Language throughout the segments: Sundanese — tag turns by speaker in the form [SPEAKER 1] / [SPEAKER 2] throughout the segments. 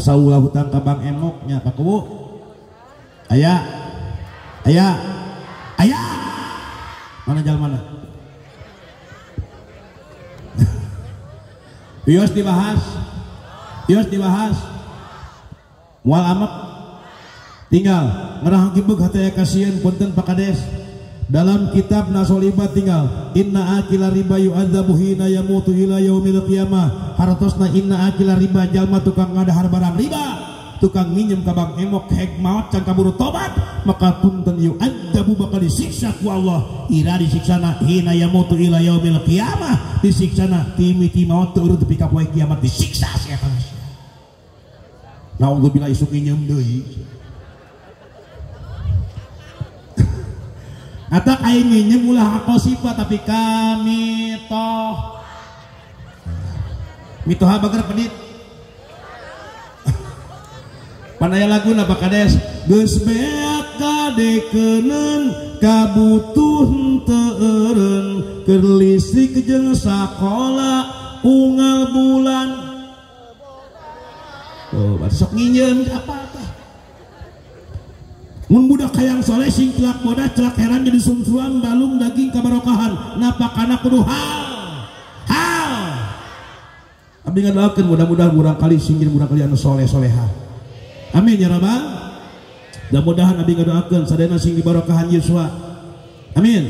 [SPEAKER 1] Asa ulah hutang ka Bang Emok nya Pak Kuwu. Aya. Aya. Aya. Mana jalmana? Wios dibahas. Wios dibahas. Moal amek. Tinggal ngerah gibeg hate kasihan punten Pak Kades. Dalam kitab Nasoliba tinggal inna akila riba yu'adzabu hina yamutu ila yaumil qiyamah. Hartosna inna akila riba jalma tukang ngadahar barang riba, tukang nginjem ka Bang Emok hek maot can kaburu tobat, maka punten yu'adzabu bakal disiksa ku Allah. Ira disiksana hina yamutu ila yaumil qiyamah, disiksana timiti maot teu urut tepi ka poe kiamat disiksa si eta. Naudzubillah isuk nginjem deui. Atak aing nginjem ulah akosipa tapi kami toh mitoha bager pedit. Panaya lagu napa Kades geus beak kadekeuneun kabutuh teu eureun keur listrik jeung sakola unggal bulan. Tuh sok nginjem apa tah. Mun budak hayang soleh sing celak bodas celak heran jadi sumsuan balung daging kabarokahan napakana kudu hal hal. Abdi ngadoakeun mudah-mudahan urang kali sing jadi urang kali anu soleh soleha. Amin ya rabbal. Mudah-mudahan abdi ngadoakeun sadayana sing dibarokahan yuswa. Amin.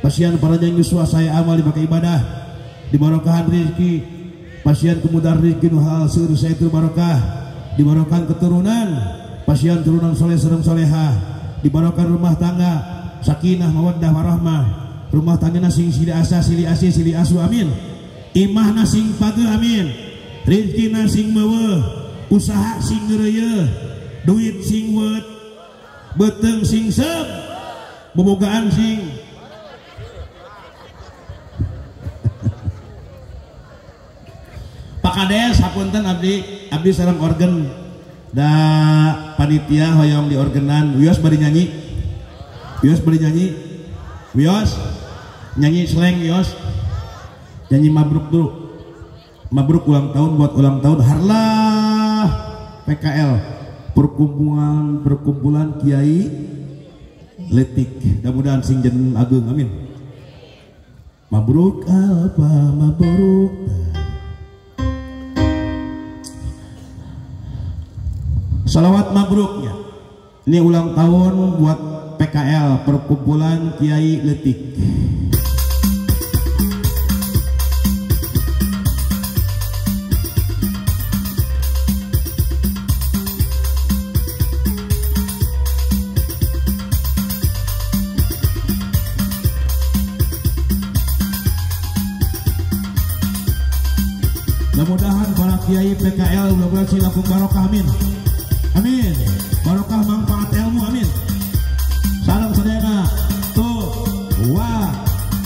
[SPEAKER 1] Pasian paranjang yuswa saya amal dipake ibadah dibarokahan rezeki, pasian kemudahan rezeki nu hal seueur saetur barokah, dibarokahan keturunan, pasian turunan soleh sereng soleha, dibarokan rumah tangga sakinah mawaddah warahmah, rumah tangga sing silih asa silih asih silih asu amin, imahna sing pageuh amin, rezekina sing meuweuh, usaha sing geureuyeun, duit sing weut, beuteung sing seub, bobogaan sing Pak Kades hapunten abdi, abdi sareng organ da panitia hoyong di organan wios bari nyanyi, wios bari nyanyi, wios nyanyi slang wios nyanyi mabruk dulu, mabruk ulang tahun buat ulang tahun Harlah PKL perkumpulan perkumpulan Kiai Letik, mudah-mudahan sing jen agung amin. Mabruk apa mabruk. Salawat mabruknya. Ini ulang tahun buat PKL Perkumpulan Kiai Letik. Mudah-mudahan para kiai PKL mudah-mudahan sing langkung barokah amin. Amin. Barokah manfaat ilmu amin. Salam sadayana. To wa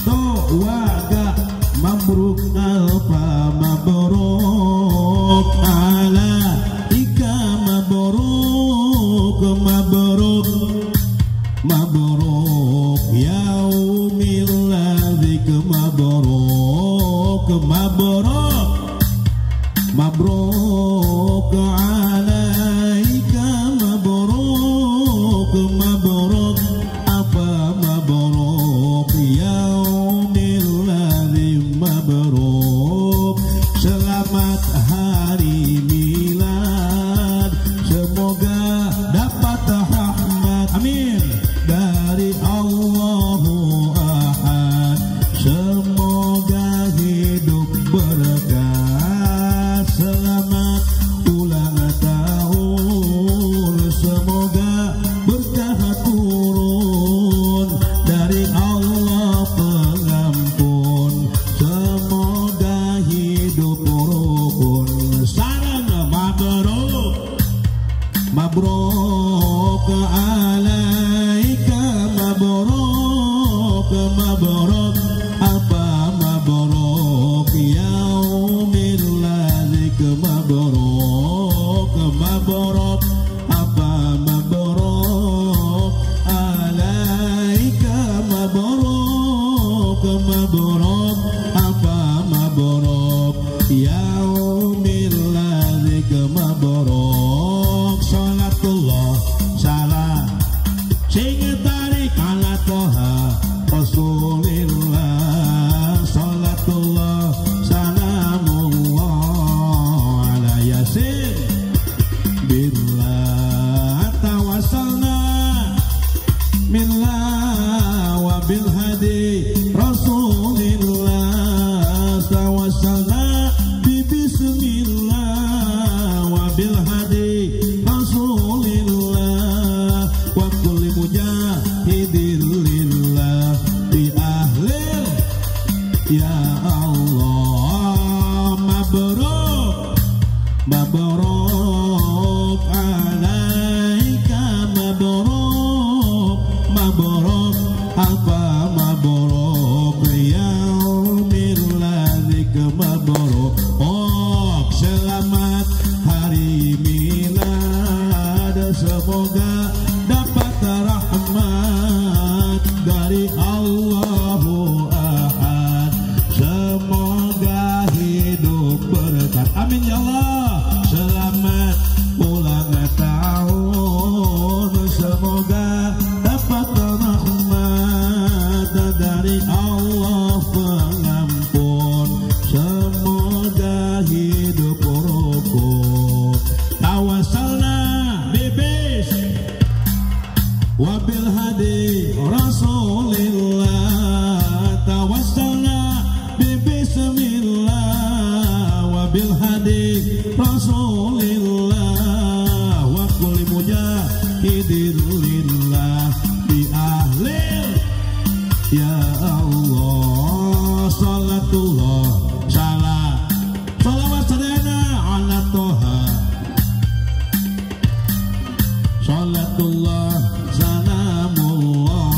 [SPEAKER 1] to wa ga mabruk alfa mabruk ala ika mabruk mabruk mabruk yaumil ladzik mabruk mabruk mabruk alaika mabruk mabruk apa mabruk yaumil ladzi mabruk. Selamat hari milad, semoga dapat rahmat amin dari Allahu Ahad, semoga hidup berkah. Selamat ulang tahun, semoga berkah turun dari Allah pengampun, semoga hidup rukun. Sarang mabruk mabruk alaika mabruk mabruk apa mabruk yaumil ladzik mabruk mabruk apa mabruk alaika mabruk mabruk apa mabruk yaumil ladzik mabruk. Bismillah wa bil hadi Rasulillah wa kulli mujahidin lillah bi ahlil ya Allah mabruk mabruk alaika mabruk mabruk alfa mabruk yaumil ladzik mabruk. Oh, selamat hari milad, semoga dapat rahmat dari Allahu Ahad, semoga hidup berkat, amin ya Allah. Selamat ulang tahun, semoga dapat rahmat dari Allah pengampun, semoga hidup rukun. Tawassalna bibis wabil hadi Rasulillah, tawassalna bibismillah wabil hadi Rasulillah wa kulli mujahidin lillah bi ahlil ya Allah. Salatullah salam salawat sadana ala toha, salatullah salamullah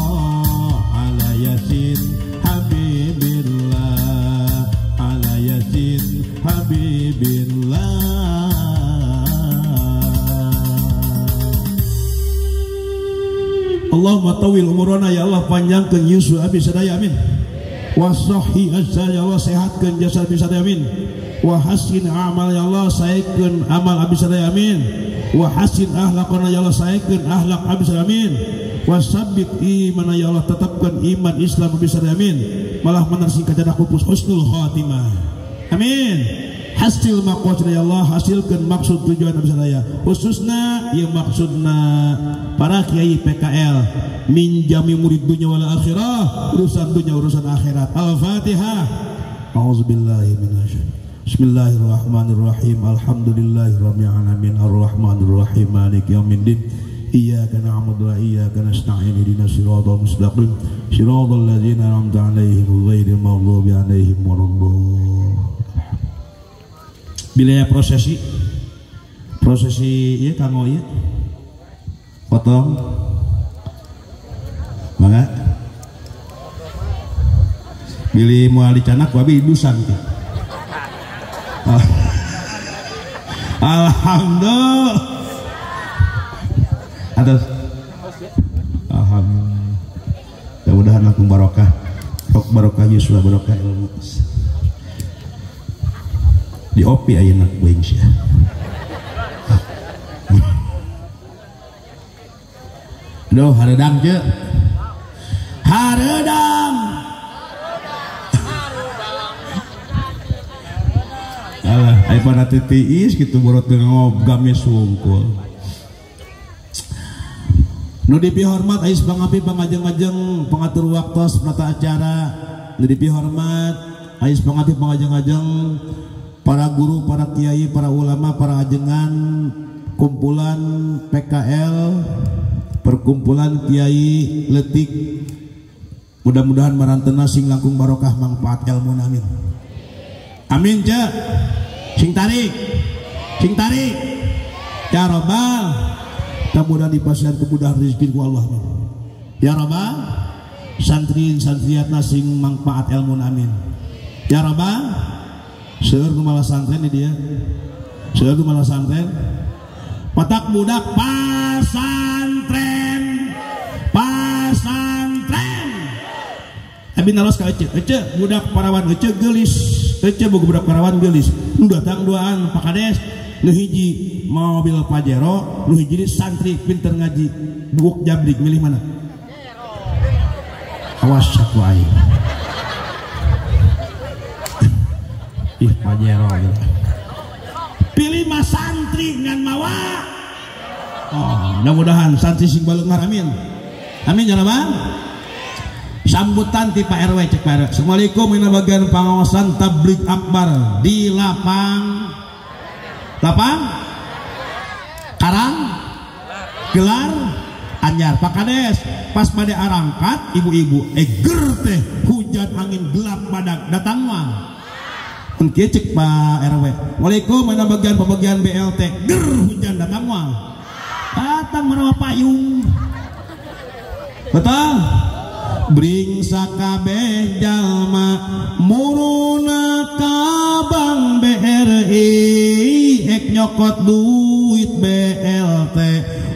[SPEAKER 1] ala yasin habibillah, ala yasin habibillah. Allahumma tawil umurana ya Allah, panjangkeun yuswa abdi sadaya amin. Wa sahhi ajsad ya Allah, sehatkeun jasad abdi sadaya amin. Wa hasin amal ya Allah, saekeun amal abdi sadaya amin. Wa hasin ahlaqana ya Allah, saekeun akhlak abdi sadaya amin. Wa sabbit imana ya Allah, tetapkeun iman Islam abdi sadaya amin. Malah menersing kajana kupus husnul khatimah amin. Hasil maqasid ya Allah, hasilkeun maksud tujuan abdi sadaya, khususna ieu maksudna para kiai PKL minjami murid dunya wal akhirah, urusan dunya urusan akhirat. Al-Fatihah. A'udzubillahi minasyaitonir. Bismillahirrahmanirrahim. Alhamdulillahirabbil alamin arrahmanirrahim maliki yaumiddin. Iyyaka na'budu wa iyyaka nasta'in ihdinas siratal mustaqim siratal ladzina an'amta 'alaihim ghairil maghdubi 'alaihim waladdallin. Bila prosesi prosesi ieu kanggo ieu potong mangga bilih moal dicanak ku abi dusan teh. Alhamdulillah. Atas. Alhamdulillah. Mudah-mudahan langkung barokah. Barokah yuswa barokah ilmu. Di opi ayeuna kuing sia. Aduh, hareudang ce. Hareudang. Alah, aya pada titiis kitu borot ngob gamis wungkul. Nu dipihormat ais pangapi pangajeng-ajeng pangatur waktos penata acara. Nu dipihormat ais pangapi pangajeng-ajeng para guru, para kiai, para ulama, para ajengan kumpulan PKL, perkumpulan kiai letik. Mudah-mudahan marantena sing langkung barokah manfaat ilmu amin. Amin ce. Sing tarik. Sing tarik. Ya Rabbal. Mudah-mudahan dipasihan kemudahan rezeki ku Allah amin. Ya Rabbal. Santri santriatna sing manfaat ilmu amin. Ya Rabbal. Seueur nu malah santren di dia. Seueur nu malah santren. Patak budak pasantren. Pasantren. Abi naros ka ece. Ece budak parawan ece geulis. Ece boga budak parawan geulis. Nu datang duaan Pak Kades, nu hiji mobil Pajero, nu hiji santri pinter ngaji. Buuk jabrik milih mana? Awas saku aing. Ih Pajero gitu. Pilih mah santri ngan mawa. Oh, mudah-mudahan santri sing baleunghar amin. Amin ya Rabbal. Sambutan ti Pak RW cek Pak RW. Assalamualaikum ini bagian pengawasan tabligh akbar di lapang. Lapang Karang Gelar Anyar. Pak Kades pas pada arangkat ibu-ibu ger teh hujan angin gelap badak datang mah. Engke cek Pak RW. Waalaikum mana bagian pembagian BLT ger hujan datang mah. Datang mana payung. Betul? Bring sakabeh jalma muruna ka Bank BRI ek nyokot duit BLT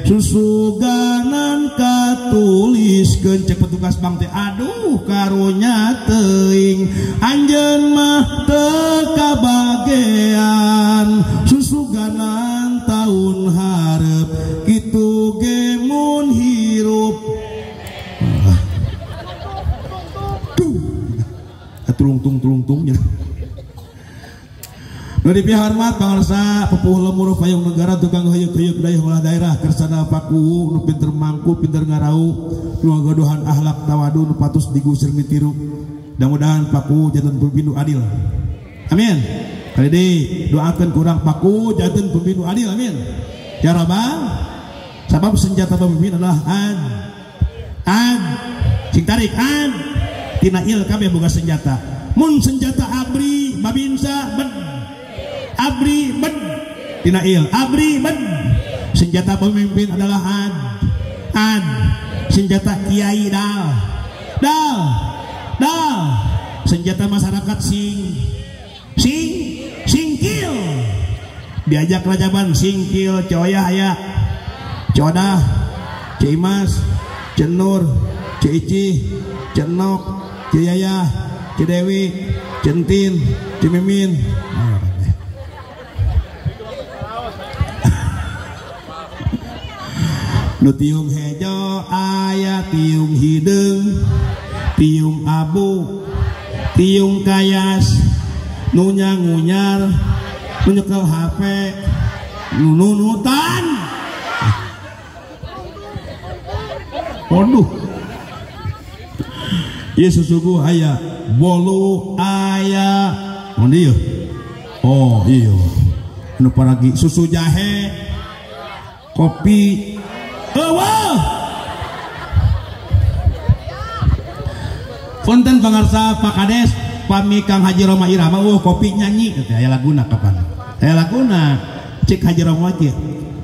[SPEAKER 1] susuganan katuliskeun cek petugas bank teh aduh karunya teuing anjeun mah teu kabagean susuganan taun hareup kitu ge mun hirup. Tulung-tung-tulung-tungnya. Nu dipihormat pangarsa pepuh lemur payung negara tukang heuyeuk-heuyeuk dayeuh olah daerah kersana paku nu pinter mangku pinter ngarau nu ngagaduhan akhlak tawadu nu patus digusir mitiru. Mudah-mudahan paku janten pemimpin nu adil. Amin. Kali deui doakeun kurang paku janten pemimpin nu adil. Amin. Ya Rabbal. Sabab senjata pemimpin adalah ad. Ad. Cing tarik ad. Tina il kabeh boga senjata. Mun senjata abri babinsa bed. Abri bed. Tina il abri bed. Senjata pemimpin adalah ad. Ad. Senjata kiai dal. Dal. Dal. Senjata masyarakat sing. Sing singkil. Diajak rajaban singkil coyah aya. Codah, Cimas, Cenur, Cici, Cenok, Ciyaya, Cidewi, Centin, Cimimin. Nu tiung hejo aya tiung hideung, tiung abu, tiung kayas, nu nyangunyar, nu nyekel HP, nu nunutan. Waduh. Ieu susuguh aya bolu aya mun ieu. Oh iya. Nu paragi susu jahe, kopi. Eueuh. Punten pangarsa Pak Kades, pami Kang Haji Roma Irama eueuh kopi nyanyi teh aya laguna kapan. Aya laguna cek Haji Roma kieu.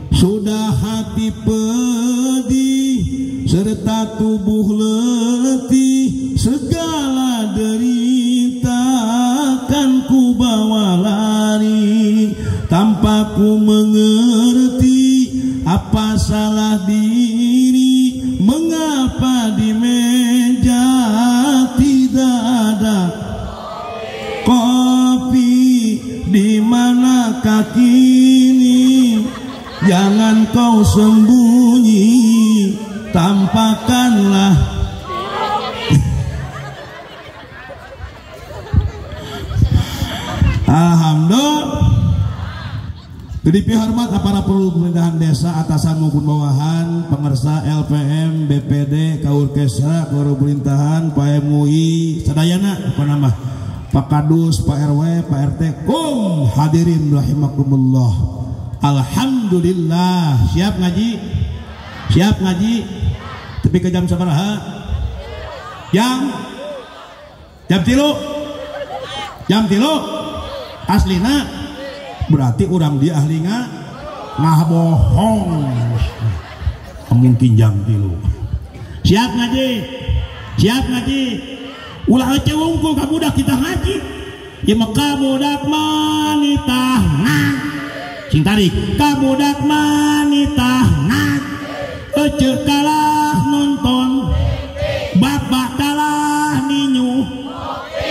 [SPEAKER 1] Sudah hati pedih serta tubuh letih, segala derita kan ku bawa lari, tanpa ku mengerti apa salah diri, mengapa di meja tidak ada kopi, di manakah kini, jangan kau sembunyi, tampakkanlah. Alhamdulillah. Dipihormat aparat pemerintahan desa atasan maupun bawahan, pengersa LPM, BPD, Kaurkesa, Kaur Pemerintahan, Pak MUI, sadayana apa nama, Pak Kadus, Pak RW, Pak RT, kum hadirin rahimakumullah. Alhamdulillah. Siap ngaji? Siap ngaji? Tapi ke jam sabaraha? Jam 3. Jam 3. Aslina berarti orang dia ahli ngah bohong. Mungkin jam 3. Siap ngaji? Siap ngaji? Ulah ece wungkul kabudak kita ngaji. Ya maka budak manitah nah. Sing tarik kabudak manitah nah. Ece kalah nonton, bapak kalah ninyu,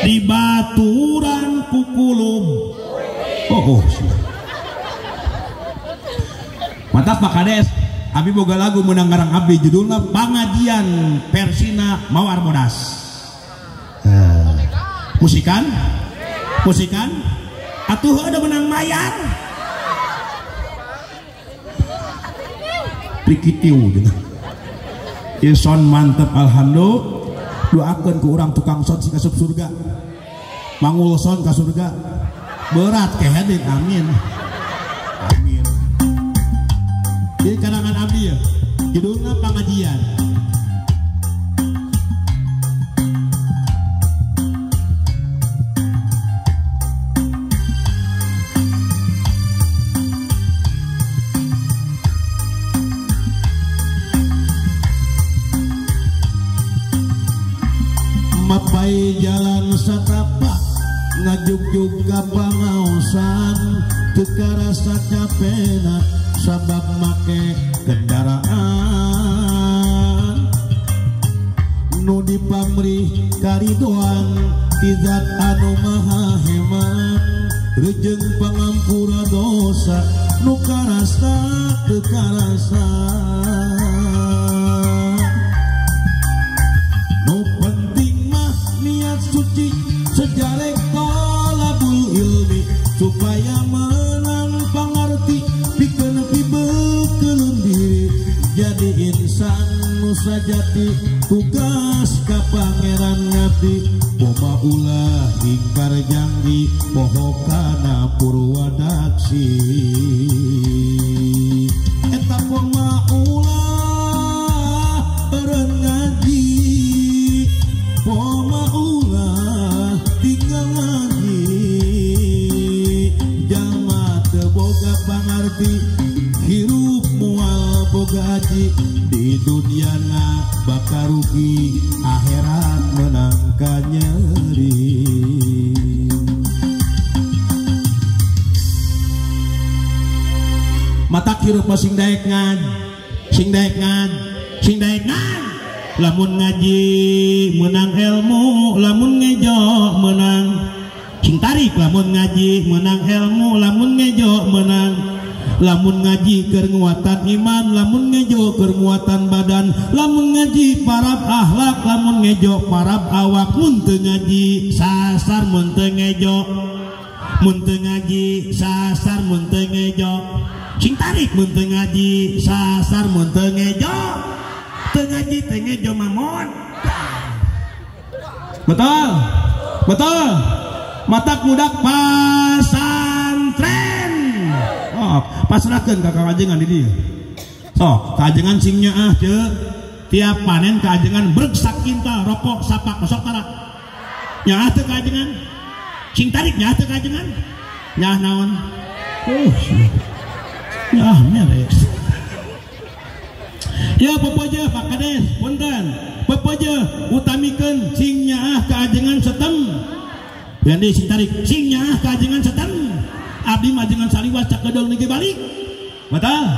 [SPEAKER 1] di baturan kukulum. Oh, oh. Mantap Pak Kades. Abi boga lagu menang ngarang abdi judulna Pangajian Persina Mawar Bodas. Musikan? Musikan? Atuh ada menang mayar. Prikitiu gitu. Ison mantep alhamdulillah. Doakeun ku urang tukang son si kasup surga. Mangul son ka surga. Berat kehedin amin. Judulna Pangajian. Mapai jalan satapak ngajugjug ka pangaosan teu karasa capena sabab make kendaraan nu dipamrih karidoan ti zat anu maha heman rejeung pangampura dosa nu karasa teu karasa. Nu penting mah niat suci sejarek tolabul ilmi supaya menang pangarti pikeun pibeukeun diri jadi insan nu sajati tugas ka pangeran ngabdi poma ulah ingkar janji poho kana purwadaksi eta poma ulah eureun ngaji poma ulah tinggal ngaji jalma teu boga pangarti hirup moal boga aji di duniana bakal rugi akhirat menang kanyeri. Matak hirup mah sing daek ngan, sing daek ngan, sing daek ngan. Lamun ngaji menang ilmu, lamun ngejo menang. Sing tarik lamun ngaji menang ilmu, lamun ngejo menang. Lamun ngaji keur nguatan iman, lamun ngejo keur nguatan badan, lamun ngaji parab akhlak, lamun ngejo parab awak. Mun teu ngaji sasar, mun teu ngejo, mun teu ngaji sasar, mun teu ngejo. Sing tarik mun teu ngaji sasar, mun teu ngejo, teu ngaji teu ngejo mamon. Betul, betul. Matak budak pasantren. Oh, pasrahkeun ka kajengan di dieu. Sok, kajengan sing nyaah ce. Tiap panen kajengan breg sakintal rokok sapak sok tara. Nyaah teu kajengan. Sing tarik nyaah teu kajengan. Nyaah naon? Nyaah meres. Ya pepoje Pak Kades, punten. Pepoje utamikeun sing nyaah kajengan setem. Jadi sing tarik sing nyaah kajengan setem. Abdi majengan saliwas cakedeung niki balik. Betul?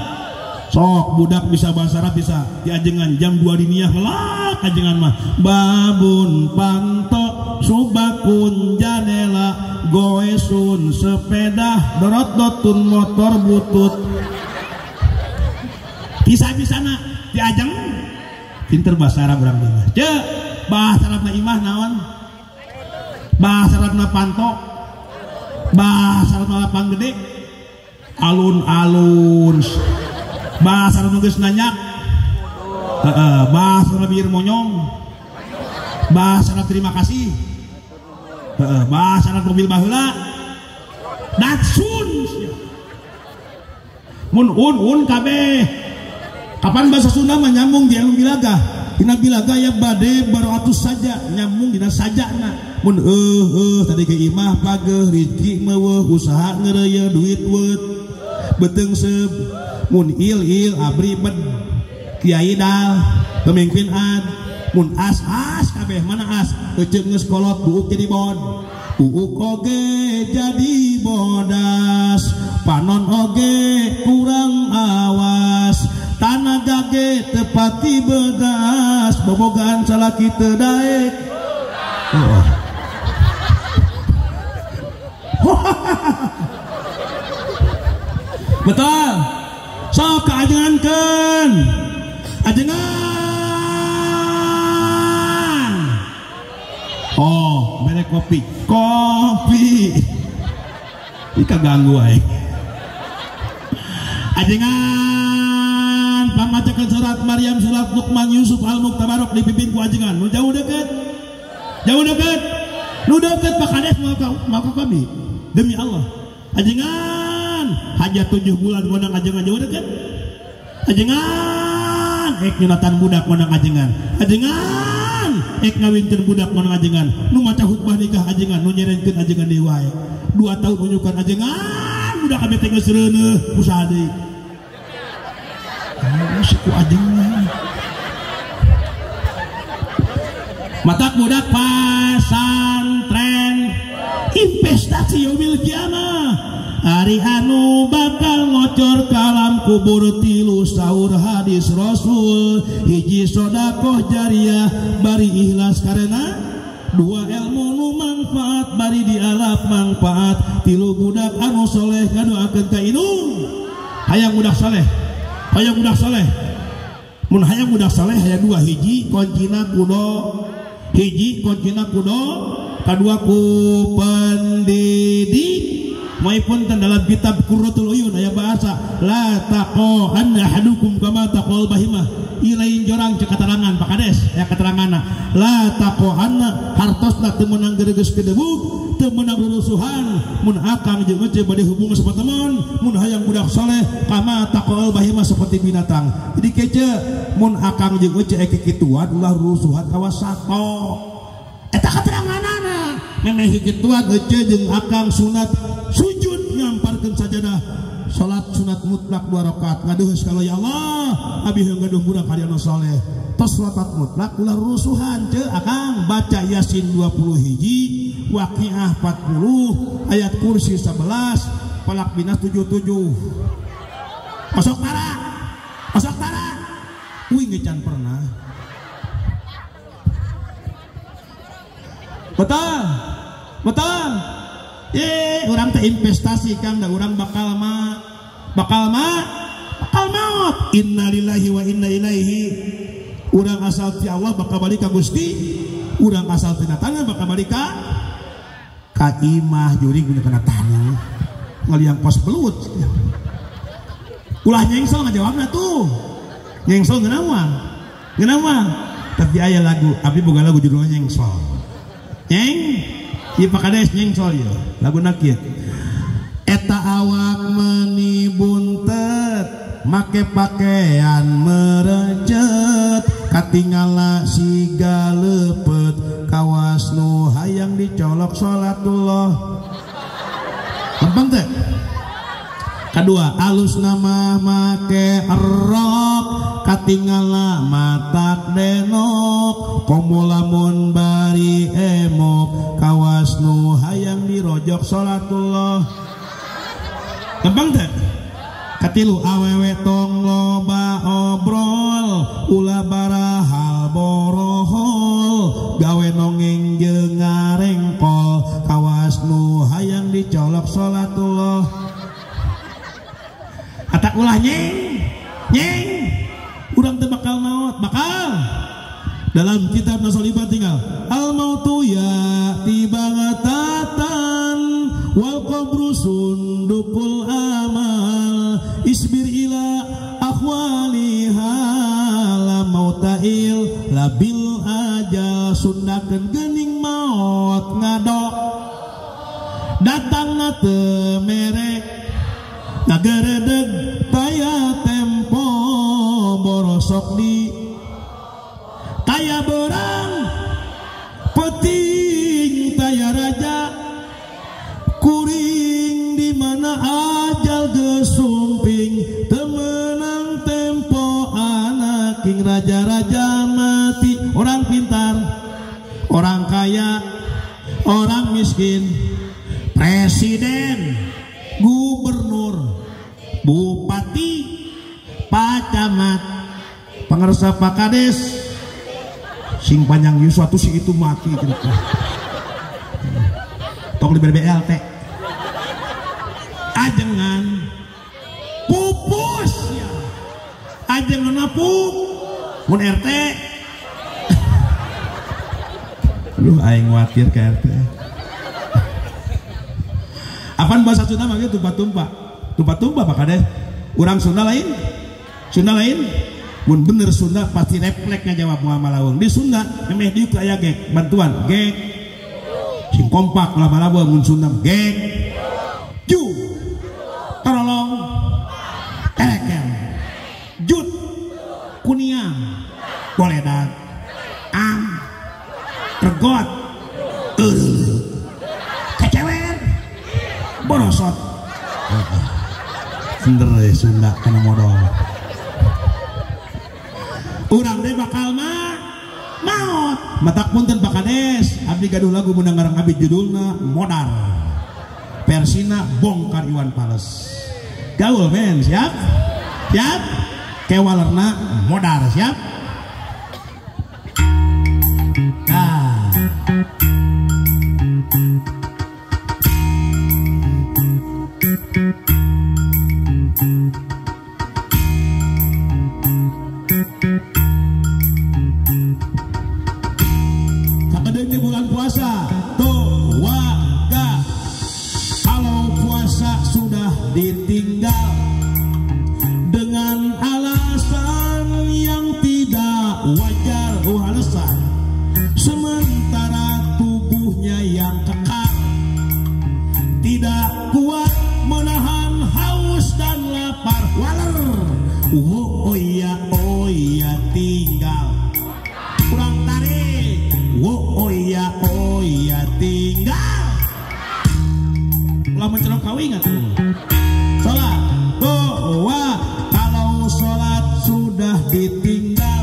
[SPEAKER 1] Sok budak bisa bahasa Arab bisa diajengan jam 2 diniyah melak ajengan mah. Babun panto subakun janela goesun sepeda dorot dotun motor butut. Bisa-bisana diajeng pinter bahasa Arab urang mah. Ce, bahasa Arabna imah naon? Bahasa Arabna panto. Bahasa Arabna lapang gede alun-alun. Bahasa Arabna geus nanyak. Heeh, bahasa Arab bieu monyong. Bahasa Arab terima kasih. Heeh, bahasa Arab mobil baheula. Datsun. Mun un kabeh. Kapan bahasa Sunda mah nyambung di ilmu bilaga. Dina bilaga ya bade baratus saja nyambung dina sajana. Mun tadi ke imah pageuh rezeki meuweuh usaha ngeureuyeun duit weut beuteung seub. Mun il abri bed kiai dal pemimpin ad. Mun as as kabeh mana as eceuk geus kolot buuk jadi bod buuk oge jadi bodas panon oge kurang awas tanah gage tepati bedas bobogaan salaki teu daek. Oh. Betul. Sok kaajengankeun. Ajengan. Oh, mere kopi. Kopi. Ika ganggu aing. Ajengan pamacakeun surat Maryam, surat Luqman, Yusuf, Al-Muktabarok dipimpin ku ajengan. Nu jauh deket. Jauh deket. Nu deket Pak Kades mau ka kami. Demi Allah. Ajengan hajat 7 bulan ngondang ajengan jauh deket. Ajengan Ek nyunatan budak menang ajengan. Ajengan ek ngawinkeun budak menang ajengan. Nu maca khutbah nikah ajengan, nu nyerenkeun ajengan deui wae. 2 tahun nunyukan ajengan, budak kabeh teh geus reuneuh usaha deui. Ku ajengan. Matak budak pasantren investasi yaumil kiamah. Ari anu bakal ngocor kalam kubur tilu sahur hadis Rasul. Hiji sodakoh jariah bari ikhlas karena dua ilmu nu manfaat bari dialap manfaat. Tilu budak anu soleh ngadoakeun ka indung. Hayang budak soleh, hayang budak soleh. Mun hayang budak soleh hayang dua, hiji kuncina kudo, hiji kuncina kudo, kadua ku pendidik. Maupun dalam kitab Qurratul Uyun aya bahasa la taqo anna ahadukum kama taqol bahimah. Ilain jorang cek keterangan Pak Kades ya keteranganna la taqo anna hartosna teu meunang gereges kedebuk teu meunang rurusuhan mun akang jeung ece bade hubungan sapatemon mun hayang budak soleh kama taqol bahimah seperti binatang. Jadi kece mun akang jeung ece eke kituan ulah rurusuhan kawas sato. Eta keteranganana memeh kituan ece jeung akang sunat sujud nyamparkeun sajadah salat sunat mutlak 2 rakaat ngaduheus kalau ya Allah abi heung gaduh budak hayang saleh tos salat mutlak ulah rusuhan ceu akang baca Yasin 20 hiji Waqiah 40 ayat kursi 11 Falaq Binas 77 osok tara osok tara uing ge can pernah betul betul. Ye, orang teh investasi kan, da orang bakal ma, bakal ma, bakal maut. Innalillahi wa inna ilaihi. Urang asal ti Allah bakal balik ka Gusti, urang asal tina tanah bakal balik ka imah juring punya kana tanah. Ngaliang kos belut. Ulah nyengsel ngajawabna tuh. Nyengsel ngeunah mah. Ngeunah mah. Tapi aya lagu, abi boga lagu judulnya nyengsel. Nyeng ieu Pak Kades nyengsol ieu laguna kieu. Eta awak meni buntet make pakaian merecet katingala siga lepet kawas nu hayang dicolok salatullah. Lempeng teh. Kadua alus nama make rok katingala matak denok komo lamun bari emok kawas nu hayang dirojok salatullah. Gampang teh. Katilu awewe tong loba obrol ulah barahal borohol gawe nongeng jeung ngarengkol kawas nu hayang dicolok salatullah. Atak ulah nyeng nyeng urang teh bakal maot bakal. Dalam kitab Nasolibah tinggal al mautu ya tibagatatan wal qabru sundukul amal isbir ila akhwaliha la mautail labil ajal sundakeun geuning maot ngadok datangna teu mere ngageredeg taya tempo borosok di taya berang peting taya raja kuring di mana ajal gesumping temenang tempo anak king raja-raja mati orang pintar orang kaya orang miskin presiden gubernur bupati pak camat pangersa Pak Kades sing panjang yuswa tuh si itu mati gitu. Tong di BBLT ajengan pupus ya ajengan pup mun RT aduh aing khawatir ke RT. Apaan bahasa Sunda mah gitu tumpah-tumpah. Tumpah-tumpah Pak Kades. Urang Sunda lain? Sunda lain? Mun bener Sunda pasti refleks ngajawab moal malaweung. Di Sunda memeh diuk aya gek, bantuan gek. Sing kompak ulah malaweung mun Sunda gek. Ju. Torolong. Terekel. Jut. Kunia. Boledag am regot kecewer borosot. Bener ya Sunda kana modal. Urang deh bakal mah maot. Matak punten Pak Kades, abdi gaduh lagu meunang ngarang abdi judulna Modar. Persina bongkar Iwan Fals. Gaul men, siap? Siap? Kewalerna modar, siap? Nah. Di bulan puasa tuh waga, kalau puasa sudah ditinggal dengan alasan yang tidak wajar, alasan sementara tubuhnya yang kekar tidak kuat menahan haus dan lapar. Waler, oh iya oh iya tinggal kurang tarik. Oh iya oh iya tinggal. Ulah mencerok kawin atuh. Salat doa, kalau salat sudah ditinggal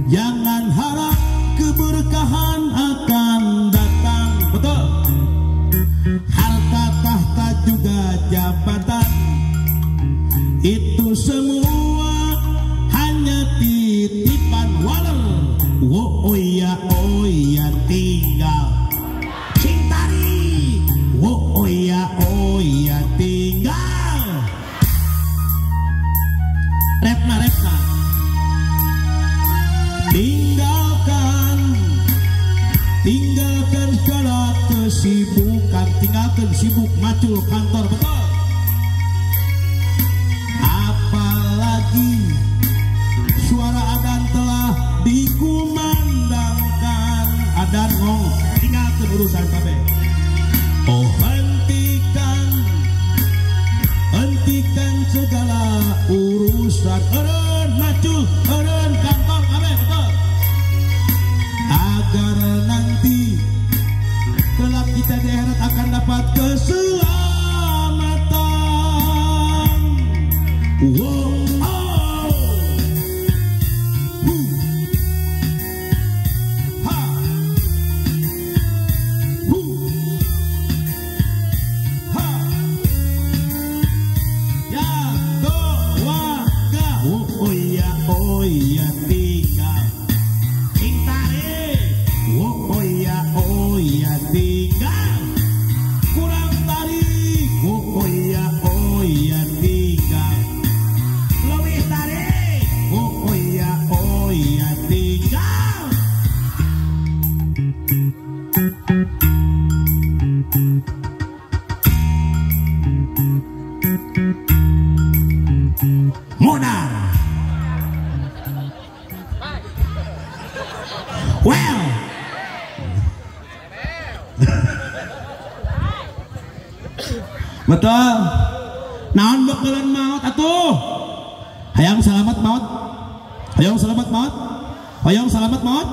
[SPEAKER 1] jangan harap keberkahan akan datang. Betul. Harta tahta juga jabatan itu semua hanya titipan. Waler, oh iya oh iya tinggal. Sing tarik, oh iya oh iya tinggal. Repna repna. Tinggalkan, tinggalkan segala kesibukan, tinggalkan sibuk macul kantor. Betul. Apalagi suara adzan telah dikumandangkan. Adzan ngong, tinggalkan urusan kabeh. Oh hentikan, hentikan segala urusan. Eureun macul, eureun kantor kabeh. Betul. Agar nanti kelak kita di akhirat akan dapat keselamatan. Wow. Oh. Hu. Ha. Hu. Ha. Ya, do, wa, ga. Oh iya, oh iya tinggal. Sing tarik. Oh iya, oh iya tinggal. Kurang tarik. Oh iya, oh iya tinggal. Lebih tarik. Oh iya, oh iya tinggal. Modar. Well. Betul. Naon bakalan maut atuh? Hayang selamat maut. Hayang selamat maut. Hayang selamat maut.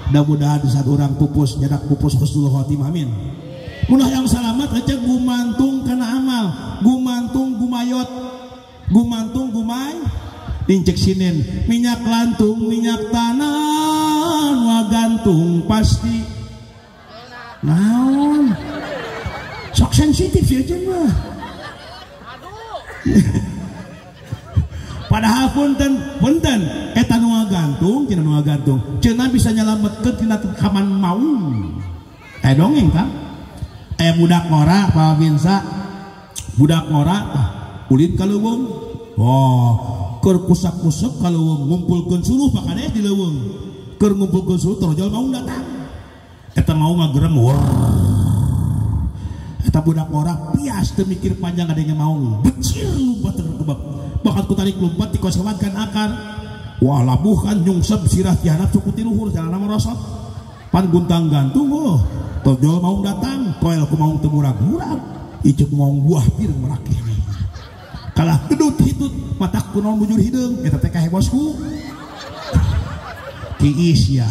[SPEAKER 1] Mudah-mudahan di saat orang pupus nyadak pupus husnul khotimah, amin. Mun hayang selamat aja gumantung kana amal, gumantung gumayot, gumantung gumay dincek sinin minyak lantung minyak tanah wagantung pasti. Naon? Sok sensitif ya mah. Padahal punten, punten eta nu ngagantung, cenah nu ngagantung. Cenah bisa nyelametkeun tina tekaman maung. Dongeng kan? Budak ngora Pak Binsa. Budak ngora tah ulin ka leuweung. Oh, keur kusak-kusuk ka leuweung ngumpulkeun suluh Pak Kades di leuweung. Keur ngumpulkeun suluh torojol maung datang. Eta maung ngagerem. Eta budak ngora pias teu mikir panjang adanya maung. Becir lompat terkebab. Bakat ku tarik lompat dikosewatkan akar. Wah labuhkan nyungsep sirah tihanap suku tiluhur jalan merosot. Pan guntang gantung oh. Tojol maung datang, toel ku maung teu murag-murag. Icuk maung buah pir merakeh. Kalah gedut hitut matak kunaon bujur hideung eta teh kahe bosku. Kiis ya.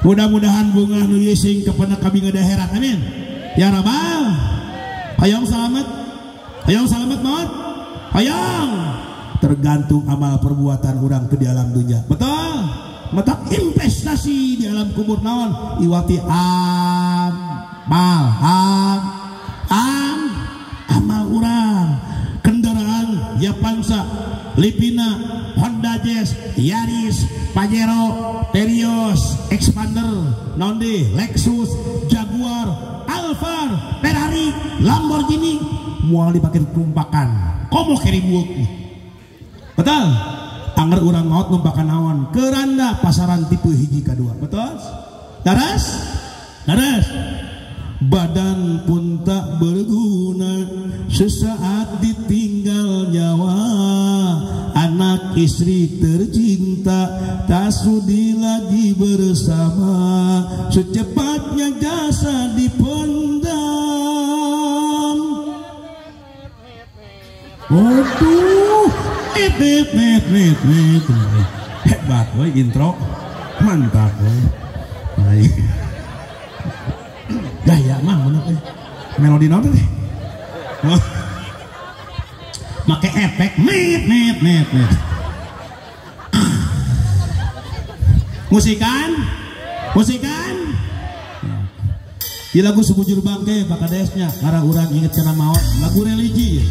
[SPEAKER 1] Mudah-mudahan bunga nu sing kepada kami ngadaherat, amin. Ya Rabbal. Hayang selamat. Hayang selamat maut. Hayang. Tergantung amal perbuatan orang ke di alam dunia. Betul. Mata investasi di alam kubur naon iwati amal amal urang. Kendaraan Yapansa, Livina, Honda Jazz, Yaris, Pajero, Terios, Expander, Nonde, Lexus, Jaguar, Alphard, Ferrari, Lamborghini, moal dipake tumpakan. Komo keribuuk. Betul? Angger urang maot numpakan naon? Keranda pasaran tipe hiji kadua. Betul? Daras? Daras. Badan pun tak berguna sesaat ditinggal nyawa. Anak istri tercinta tak sudi lagi bersama. Secepatnya jasa dipendam. Waduh, net. Hebat woi intro. Mantap woi. Baik. Gaya mah bener euy. Melodi naon teh? Oh. Make efek net net net net. Musikan? Musikan? Di lagu Sebujur Bangke Pak Kadesnya karena urang inget kana maot, lagu religi.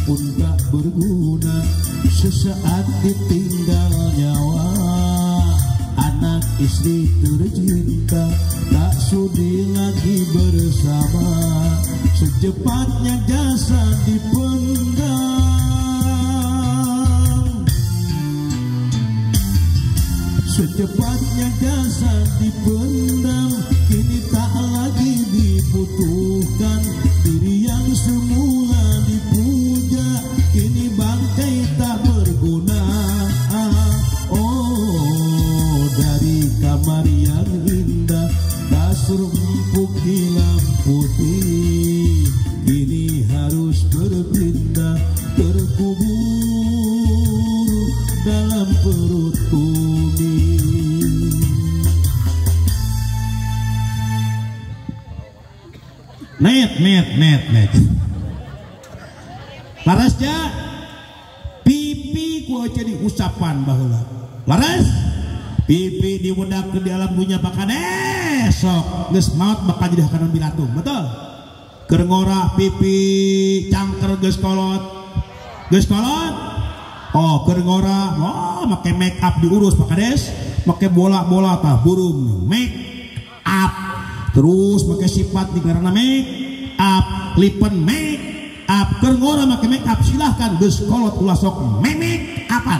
[SPEAKER 1] Pun tak berguna sesaat ditinggal nyawa. Anak istri tercinta tak sudi lagi bersama. Secepatnya jasa dipendam. Secepatnya jasa dipendam. Kini tak lagi dibutuhkan. Diri yang semula dipuja kini bangkai tak berguna. Oh, dari kamar yang indah kasur empuk hilang putih, kini harus berpindah terkubur dalam perut bumi. Net net net net. Laras ja pipi ku jadi usapan baheula. Laras pipi diwedakkeun di alam dunya bakades sok geus maot bakal jadi hakanan bilatung. Betul? Keur ngora pipi cangker geus kolot. Geus kolot? Oh, keur ngora, oh make make up diurus bakades, make bola-bola tah burung make up. Terus make sifat di karena make up, lipen make up, keur ngora make make up silahkan geus kolot ulah sok memek apan.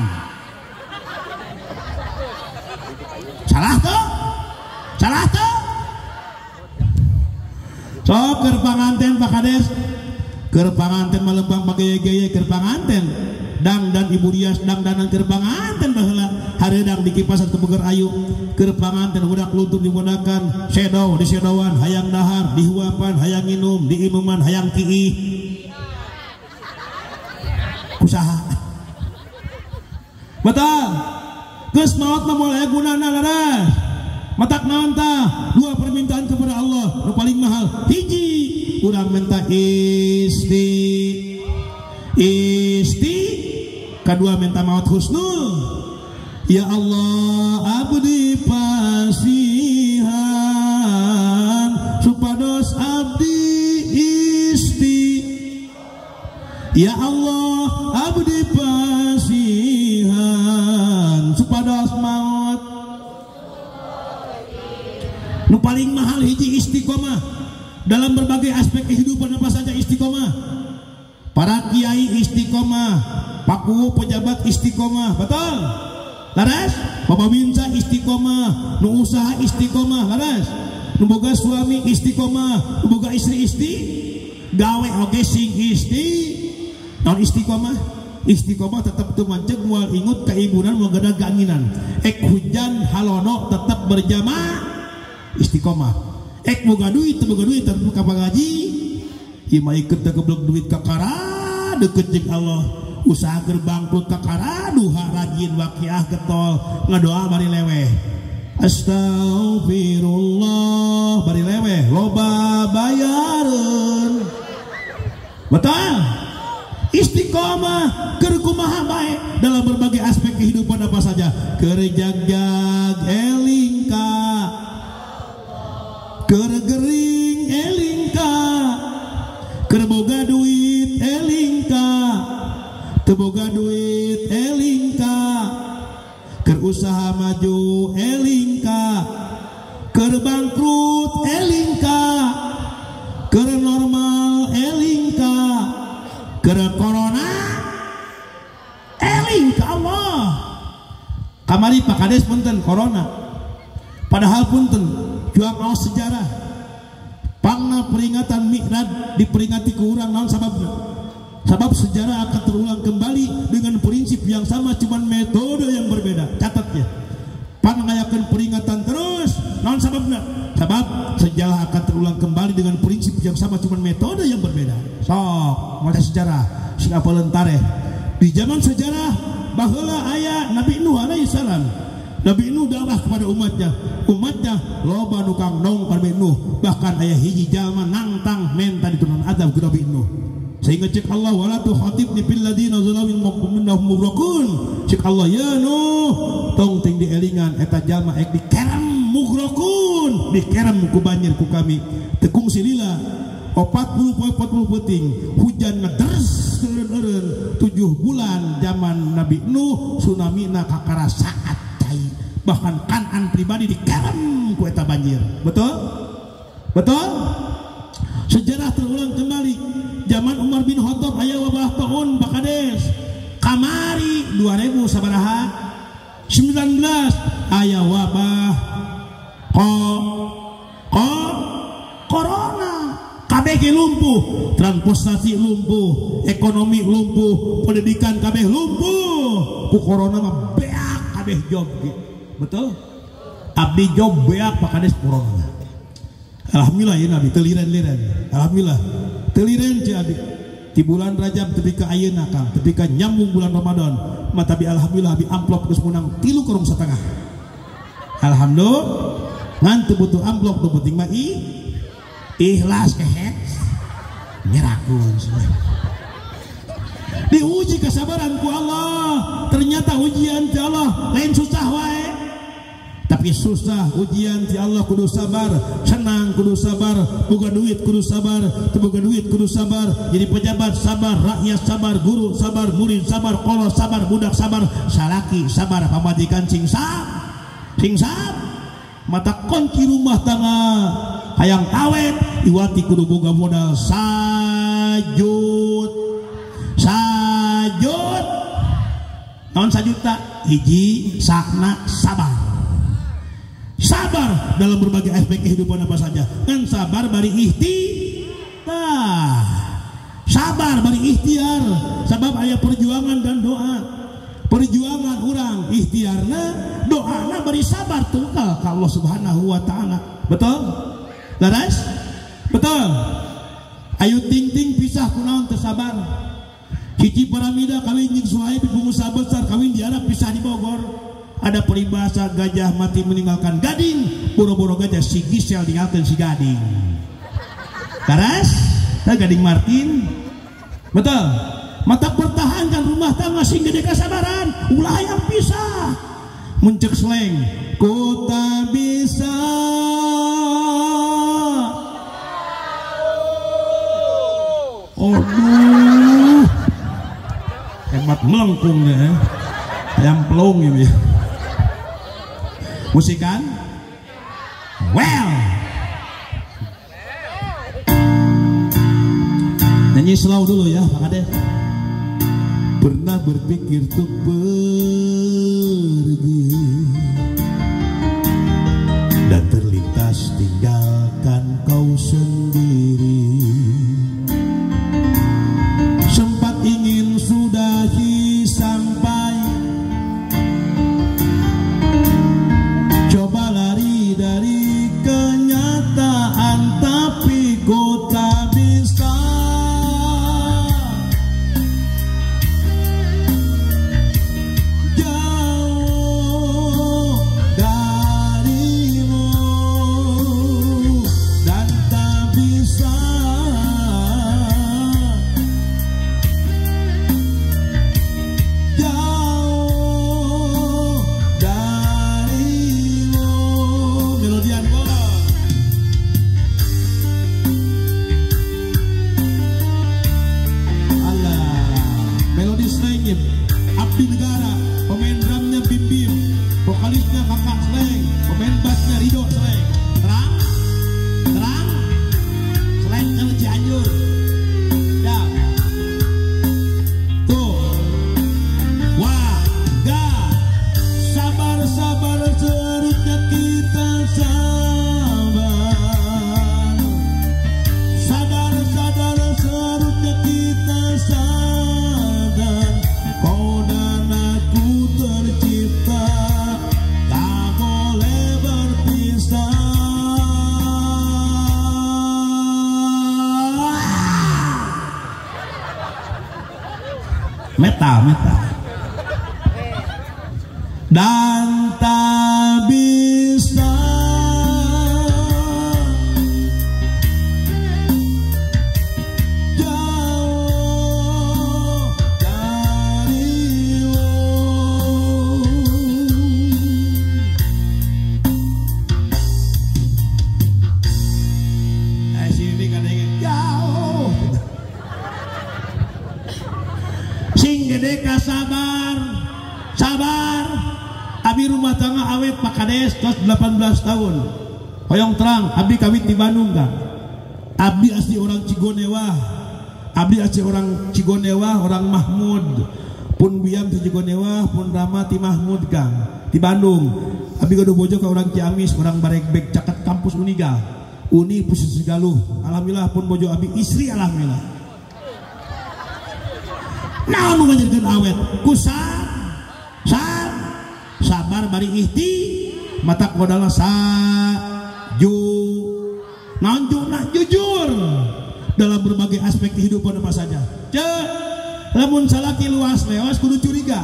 [SPEAKER 1] Salah tuh? Salah tuh? Sok keur panganten Pak Kades, keur panganten malempang pageye-geye keur panganten. Dang dan Ibu Rias dang danan keur panganten baheula hareudang dikipasan ku beger ayu keur panganten budak luntur dibodakan sedow disedowan hayang dahar dihuapan hayang nginum diinuman hayang kiih usaha. Betul. Geus maot mah moal aya gunana laras. Matak naon tah? Dua permintaan kepada Allah nu paling mahal. Hiji, urang minta isti. Isti kedua minta maut husnul. Ya Allah abdi pasihan supados abdi isti. Ya Allah abdi pasihan supados maut. Nu paling mahal hiji istiqomah. Dalam berbagai aspek kehidupan apa saja istiqomah. Para kiai istiqomah, paku pejabat istiqomah, betul? Laras? Bapak minta istiqomah, nu usaha istiqomah, laras? Nu boga suami istiqomah, nu boga istri isti, gawe oge sing isti, non istiqomah. Istiqomah tetap teu manceg moal ingut kaibunan moal gada ganginan. Ek hujan halono tetap berjamaah istiqomah. Ek boga duit teu boga duit tetep ka pangaji. Ieu mah ikeut teu geblek duit kakara deukeut jeung Allah. Usaha keur bangkrut kakara duha rajin waqiah getol ngadoa bari leweh. Astagfirullah bari leweh loba bayareun. Betul? Istiqomah keur kumaha bae dalam berbagai aspek kehidupan apa saja. Keur jagjag eling ka, keur gering eling ka, keur boga duit eling ka, teu boga duit eling ka, keur usaha maju eling ka, keur bangkrut eling ka, keur normal eling ka, keur corona eling ka Allah. Kamari Pak Kades punten corona, padahal punten juang maos sejarah pangna peringatan Mi'raj diperingati ku urang naon sababna? Sabab sejarah akan terulang kembali dengan prinsip yang sama cuman metode yang berbeda. Catat ya, pang ngayakeun peringatan terus naon sababna? Sabab sejarah akan terulang kembali dengan prinsip yang sama cuman metode yang berbeda. Sok maca sejarah sing apaleun tareh. Di zaman sejarah baheula aya Nabi Nuh alaihi salam. Nabi Nuh dakwah kepada umatnya. Umatnya loba nu kang nong ka Nabi Nuh, bahkan aya hiji jalma nangtang menta diturunan azab ku Nabi Nuh. Sehingga cek Allah wala tukhatibni fil ladina zalamu innahum mughraqun. Cek Allah ya Nuh, tong ting dielingan eta jalma ek dikerem mughraqun, dikerem ku banjir ku kami. Teu kungsi lila 40 poe 40 peuting hujan ngeders eureun-eureun 7 bulan zaman Nabi Nuh tsunami na kakara saat cai, bahkan Kanan pribadi dikerem ku eta banjir. Betul? Betul? Sejarah terulang kembali. Zaman Umar bin Khattab aya wabah taun Pak Kades. Kamari 2000 sabaraha 19 aya wabah corona. KBG lumpuh, transportasi lumpuh, ekonomi lumpuh, pendidikan kabeh lumpuh. Ku corona mah beak kabeh job. Betul? Abdi job beak Pak Kades corona. Alhamdulillah ya Nabi teliren-liren. Alhamdulillah. Teliren ci abdi. Di bulan Rajab tepi ka ayeuna Kang, tepi ka nyambung bulan Ramadan. Mah tapi alhamdulillah abi amplop geus menang 3,5 karung. Alhamdulillah. Ngan teu butuh amplop nu penting mah ikhlas kehet nyerakun. Diuji kesabaran ku Allah. Ternyata ujian ti Allah lain susah wae, tapi susah ujian ti Allah kudu sabar, senang kudu sabar, boga duit kudu sabar, teu boga duit kudu sabar, jadi pejabat sabar, rakyat sabar, guru sabar, murid sabar, kolot sabar, budak sabar, salaki sabar, pamajikan sing sab, mata kunci rumah tangga hayang awet iwati kudu boga modal sajut sajut naon sajuta hiji sakna sabar. Sabar dalam berbagai aspek kehidupan apa saja. Kan sabar bari ikhtiar, sabar bari ikhtiar, sebab aya perjuangan dan doa. Perjuangan urang ikhtiarna, doana bari sabar tunggal ka Allah Subhanahu wa taala. Betul? Laras? Betul. Ayu ting-ting pisah kunaon teu sabar. Hiji paramida kawin jeung Suhaib pengusaha besar kawin di Arab pisah di Bogor. Ada peribahasa gajah mati meninggalkan gading, boro-boro gajah si Gisel ninggalkeun si gading. Laras? Tah Gading Martin. Betul. Mata pertahankan rumah tangga sing gede kasabaran, ulah yang pisah. Muncek seleng, ku tak bisa. Aduh, hemat melengkungnya, ya. Ayam pelung ini. Musikan, well, Nyanyi slow dulu ya Pak Kades. Pernah berpikir untuk pergi dan terlintas tinggalkan kau sendiri. Sempat ingin sudahi sampai coba lari dari kenyataan, tapi ku tak bisa. Jauh darimu dan tak bisa. Jauh darimu. Melodian bola. Alah, melodi Sleng, Abdi Negara, pemain drumnya Bim Bim, vokalisnya Kakak Sleng, pemain bassnya Ridho Sleng. Terang, terang, Sleng kalau Cianjur. Ya, tuh, wah, ga, sabar sabar seharusnya kita sabar. Sadar sadar seharusnya kita sadar. Kau dan aku tercipta, tak boleh berpisah. Metal, metal. Dan tak bisa jauh darimu. Sini kadang jauh. Sing gede ka sabar, sabar. Abi rumah tangga awet Pak Kades tos 18 tahun. Hoyong terang, abi kawin di Bandung kan. Abdi asli orang Cigonewah. Abdi asli orang Cigonewah, orang Mahmud. Pun biam ti Cigonewah, pun Rama ti Mahmud Kang. Di Bandung. Abi gaduh bojo ka orang Ciamis, orang Baregbeg caket kampus Uniga. Uni Pusat Segaluh. Alhamdulillah pun bojo abi istri alhamdulillah. Naon nu ngajarkeun awet? Ku sabar bari ihti mata kodala sa ju naon juna jujur dalam berbagai aspek kehidupan apa saja. Cek lamun salaki luas leos kudu curiga.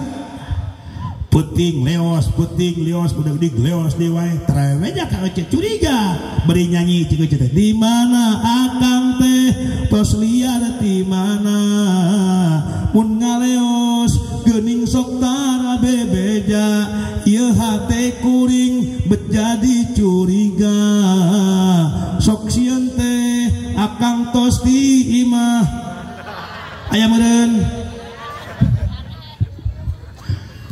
[SPEAKER 1] Puting leos udah gede leos deui wae treweja ka ece curiga bari nyanyi cik ece teh di mana akang teh tos liar di mana mun ngaleos geuning sok tara bebeja ieu hate kuring bet jadi curiga sok sieun teh akang tos di imah aya meureun.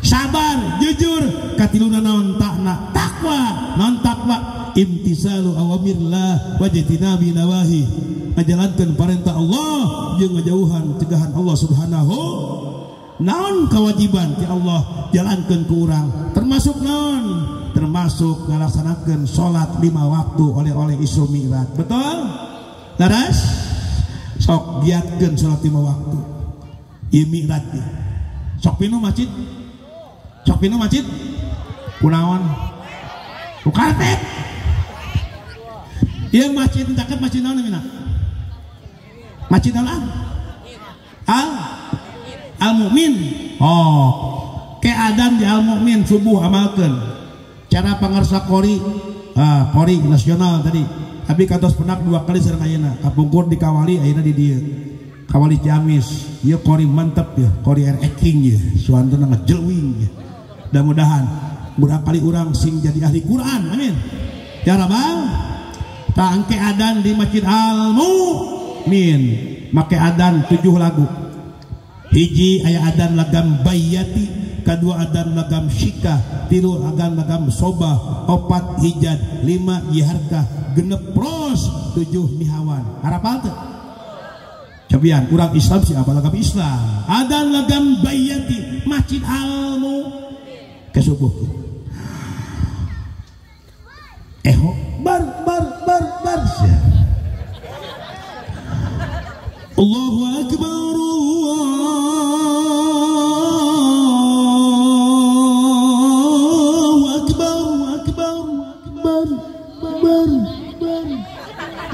[SPEAKER 1] Sabar, jujur, katiluna naon takna takwa, naon takwa imtisalu awamirlah wajtinabi nawahi, ngajalankeun parentah Allah jeung ngajauhan cegahan Allah Subhanahu. Naon kewajiban ti Allah jalankeun ku urang, termasuk naon? Termasuk ngalaksanakeun salat 5 waktu oleh-oleh Isra Mi'raj. Betul? Laras? Sok giatkeun salat 5 waktu. Ieu Mi'raj teh. Sok pinu masjid. Sok pinu masjid kunaon? Ku karpet. Ieu masjid caket masjid naon namina? Masjid naon? Al Al Mukmin. Oh, keadaan di Al Mukmin subuh amalkeun. Cara pangarsa kori, kori nasional tadi. Tapi kantos penak 2 kali sareng ayeuna. Kapungkur di Kawali ayeuna di dieu. Kawali Ciamis. Ieu kori mantep ya, kori air king ya. Suantuna ngejelwing ya. Mudah-mudahan murang kali urang sing jadi ahli Quran, amin. Ya Rabbal. Tangke adan di Masjid Al Mukmin, make adan 7 lagu. Hiji aya adan lagam Bayati, kadua adan lagam Syika, tilu adan lagam Sobah, 4 Hijad, 5 Yiharkah, 6 pros, 7 Nihawan. Harapal teu? Cobian urang Islam si apa lagam Islam. Adan lagam Bayati Masjid Almu ke subuh. Eho bar bar bar bar. Allahu akbar Allahu akbar akbar bar bar bar.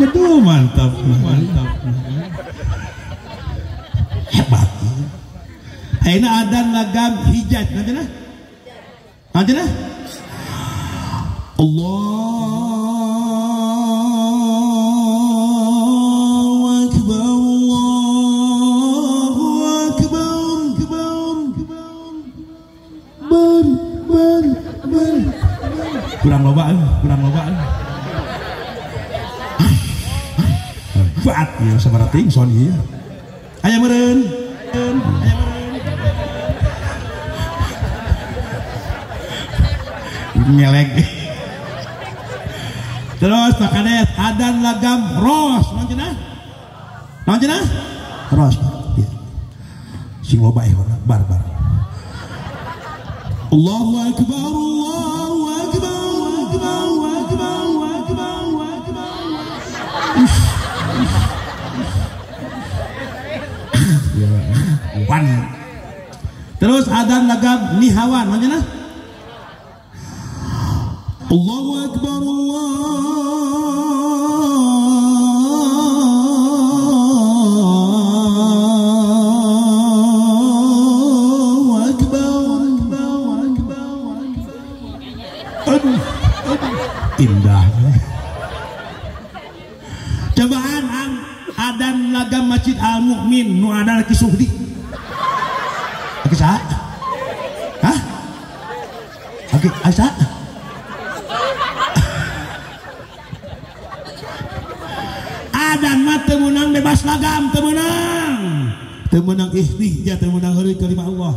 [SPEAKER 1] Aduh mantap mantap. Hebat. Ayeuna adan lagam Hijaz nanti nah. Nanti nah. Allahu akbar Allahu akbar akbar bar bar bar. Kurang loba kurang loba. Hebat ya sabaraha teuing son ieu. Aya meureun. Aya meureun. Ngeleg. Terus Pak Kades adan lagam ros naon cenah? Naon cenah? Ros. Ya. Sing loba ehona barbar. Allahu akbar Allahu akbar akbar akbar akbar akbar. Wan. Terus adan lagam Nihawan naon cenah? Allahu akbar Allahu akbar aduh, aduh. Indah. Cobaan adan lagam Masjid Al Mukmin nu adan Ki Suhdi. Ki saha? Hah? Ki saha? Adan mah teu meunang bebas lagam, teu meunang. Teu meunang ihtijah, teu meunang heureuy kalima Allah.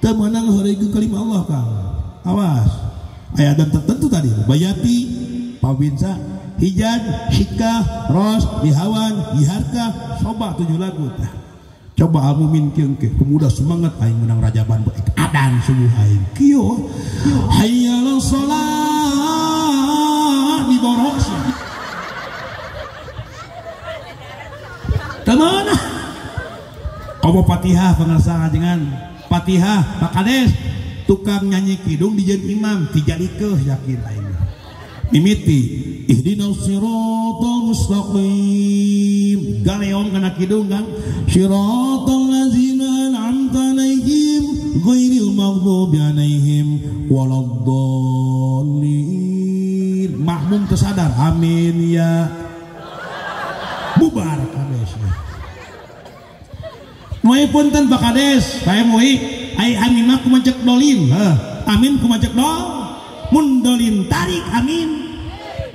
[SPEAKER 1] Teu meunang heureuy kalima Allah Kang. Awas. Aya adan tertentu tadi, Bayati, Pawinsa, Hijaz, Hikah, Ros, Bihawan, Biharka, soba 7 lagu tah. Coba Al-Mumin kieu engke pemuda semangat aing menang rajaban baik adan subuh aing. Kieu hayya 'alas shalah diborok sia. Kemana? Komo Fatihah pangersa ngajengan. Fatihah Pak Kades tukang nyanyi kidung dijieun imam tijalikeuh yakin aing. Mimiti ihdinas siratal mustaqim. Galeong kana kidung Kang. Siratal ladzina an'amta alaihim ghairil maghdubi alaihim waladdallin. Makmum tersadar amin ya. Bubar kades. Moe punten Pak Kades, saya moe ai amin mah kumacek dolin. Heh, amin kumacek dol. Mun dolin tarik amin.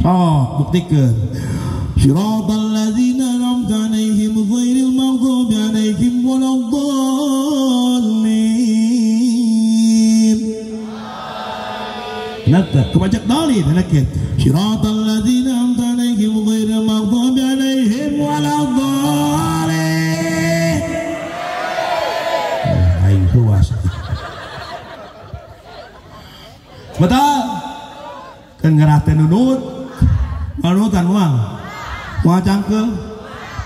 [SPEAKER 1] Oh, buktikeun. Siratal ladzina an'amta alaihim ghairil maghdubi alaihim waladdallin. Nata kumacek dolin enakeun. Siratal ladzina an'amta alaihim ghairil maghdubi alaihim waladdallin. Aing luas. Betul. Kan ngerah teh nunut. Nunutan moal. Moal cangkeul,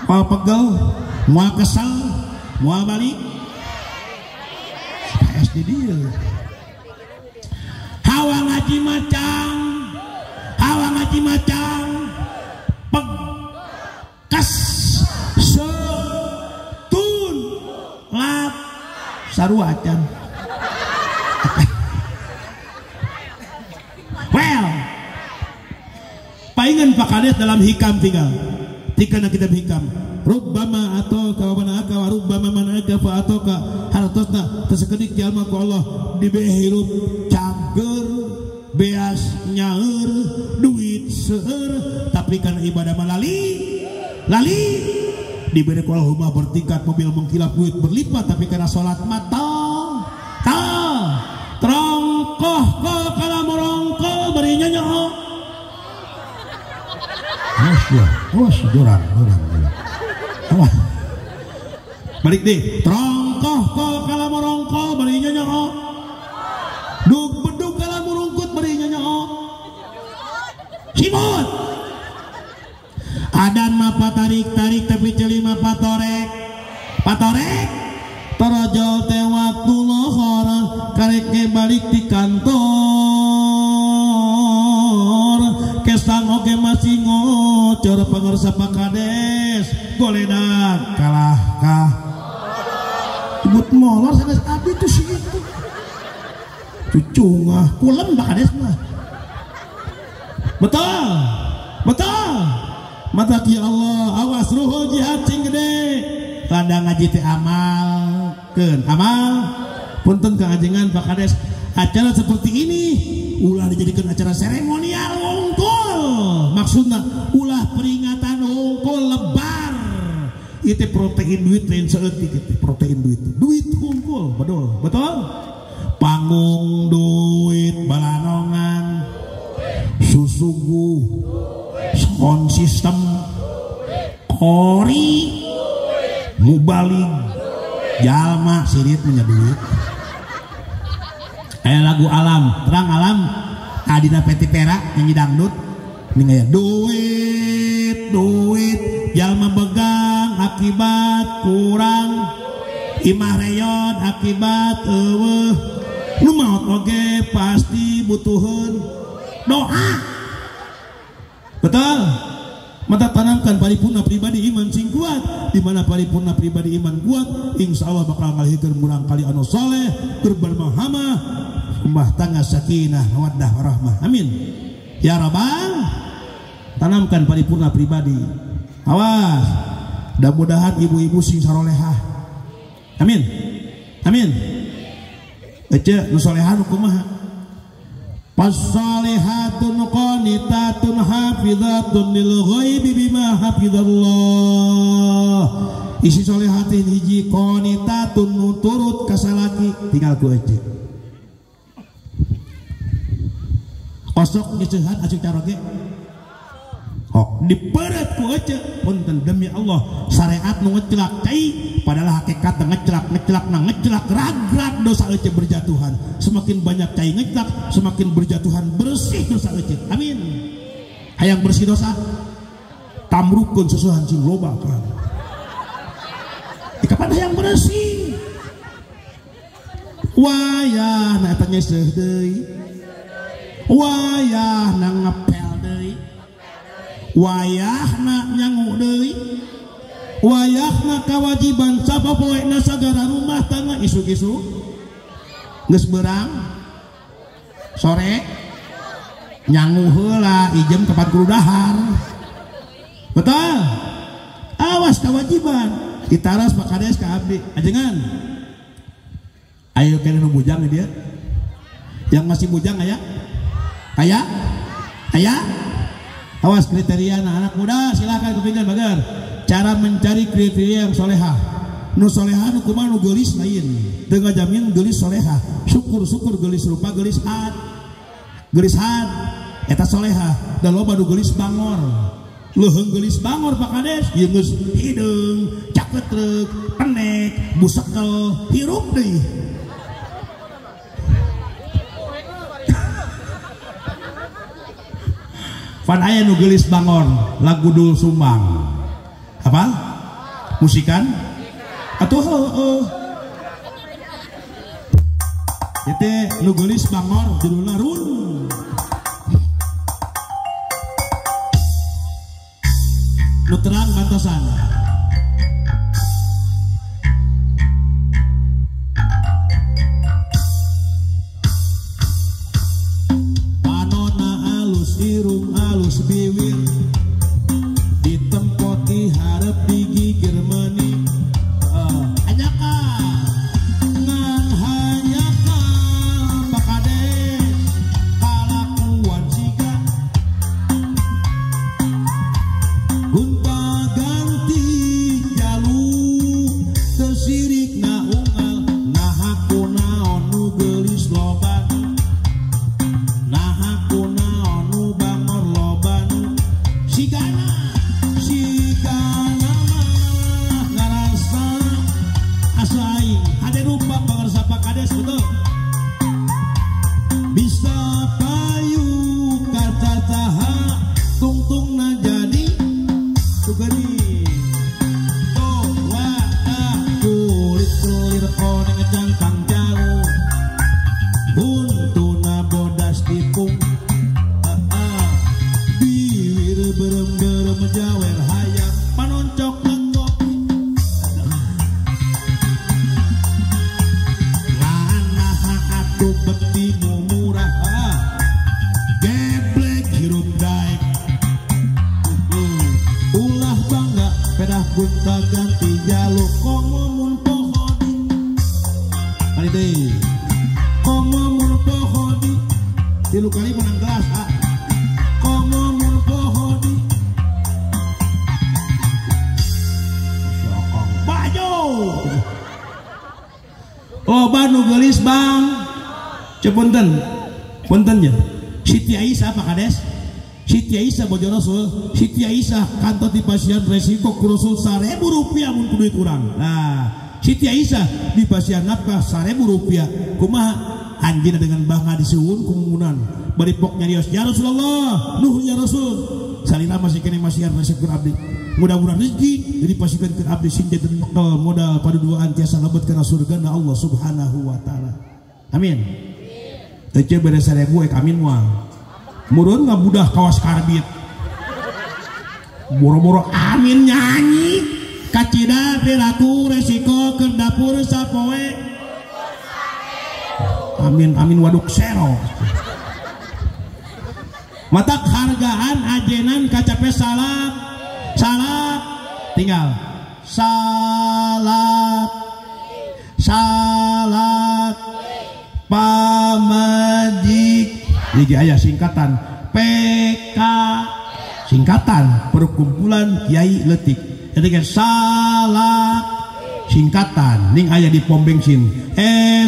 [SPEAKER 1] moal pegel, moal kesel, moal balik. PS di dieu. Hawa ngaji macang, hawa ngaji macang, peg, kes, se, tun, lap, sarua acan. Well, paingan Pak Kades dalam hikam tinggal. Tikana kitab hikam. Rubbama atoka wa manaka wa rubbama manaka fa atoka. Hartosna tesekedik jalma ku Allah dibere hirup cager, beas nyaeur, duit seueur, tapi karena ibadah mah lali, lali diberi ku Allah rumah bertingkat, mobil mengkilap, duit berlipat, tapi karena salat mata ta terongkoh kol kala morongkol bari nyanyo. Awas ya, awas jorang, jorang, jorang. Awas. Balik deh trongkoh kol kala morongkol bari nyonyoo dug bedug kala murungkut bari nyonyoo simut adan mah patarik-tarik tapi ceuli mah patorek patorek torojol teh waktu lohor karek ge balik di kantor kesang oge masih ngocor pangersa Pak Kades goledag kalah kah ibut molor sanes abdi tuh si itu cucungah kulem Pak Kades mah betul betul mata ya Allah awas ruhul jihad cing gede ladang ngaji teh amalkeun amal punten keajengan Pak Kades acara seperti ini ulah dijadikan acara seremonial wungkul maksudna ulah peringatan wungkul lebar itu protein duit lain saeutik itu protein duit duit wungkul betul betul panggung duit balanongan susugu sound system kori mubalig jalma sirit punya duit aya lagu alam terang alam adina Peti Perak nyanyi dangdut ini aya duit duit jalma begang akibat kurang imah reyon akibat eueuh nu maot oge pasti butuheun doa betul. Mata tanamkan paripurna pribadi iman sing kuat di mana paripurna pribadi iman kuat insya Allah bakal ngalihkeun murang kali anu soleh bermarhamah rumah tangga sakinah mawaddah warahmah amin ya rabbal. Tanamkan paripurna pribadi awas mudah-mudahan ibu-ibu sing sarolehah amin amin ece nu solehah nu kumaha Fasalihatun qanitatun hafizatun lil ghaibi bima hafizallah. Isi solehatin hiji qanitatun nu turut ka salaki tinggal ku ece. Kosok nyeusehan acuk caroge. Oh, dipeureut ku ece punten demi Allah syariat nu ngecelak cai padahal hakikat ngecelak ngecelak na ngecelak rag-rag dosa ece berjatuhan. Semakin banyak cai ngecelak semakin berjatuhan bersih dosa ece. Amin. Hayang bersih dosa tamrukeun susuhan sing loba kan. Kapan hayang bersih? Wayah na eta nyeuseuh deui. Wayah na ngepel deui. Wayahna nyangu deui. Wayahna kewajiban sapopoena sagara rumah tangga isuk-isuk geus beurang sore nyangu heula ijem kapan kudu dahar betul awas kewajiban ditaras Pak Kades ka abdi ajengan ayo kene nu bujang dia yang masih bujang aya aya aya awas kriteria anak muda silahkan kepingin bagar cara mencari kriteria yang solehah nu solehah nu kumaha nu geulis lain teu ngajamin geulis solehah syukur-syukur geulis rupa geulis hat eta solehah da loba nu geulis bangor leuheung geulis bangor Pak Kades ieu geus hideung caketreuk penek busekel hirup deui pan aya nu geulis bangor lagu Dul Sumbang apa musikan atuh heueuh ieu teh nu geulis bangor judulna Run nu terang bantosan panona alus irung alus biwir ditempoti hareup digigir meuni anyaka ngan hanyaka Pak Kades kalakuan siga gonta ganti atuh geuning. Towa kulit kulir koneng cangkang jauh. Buntuna bodas tipung. Biwir berem-berem jawer hayam panoncok kopi. Lanah atuh beti murah. Geblek hirup daek. Ulah bangga pedah gunta ganti jaluk komo mun poho di. Kali deui. Komo mun poho di. Tilu kali menang gelas ah. Komo mun poho di. Sokong bajo. Loba nu geulis bang. Cepunten. Punten nya. Siti Aisyah Pak Kades. Siti Aisyah bojo Rasul. Siti Aisyah kantor di pasien resiko ku Rasul 1000 rupiah mun ku duit urang. Nah, Siti Aisyah di pasien nafkah 1000 rupiah. Kumaha anjeunna dengan bangga disuwun kumunan. Bari pok nyarios ya Rasulullah, nuh ya Rasul. Salira masih kene masihan resiko abdi. Mudah-mudahan rezeki jadi pasikeun ke abdi sing janten bekal modal paduduaan tiasa lebet kana surgana Allah Subhanahu wa taala. Amin. Teu beres 1000 ek amin moal. Murun ngabudah kawas karbit. Boro-boro amin nyanyi. Kacida perilaku resiko ke dapur sapoe. Amin amin waduk sero. Mata hargaan ajenan kacape salat. Salat tinggal salat salat pamajik. Jadi ayah singkatan PK, singkatan perkumpulan Kiai Letik. Jadi kan salat singkatan ning ayah di pom bensin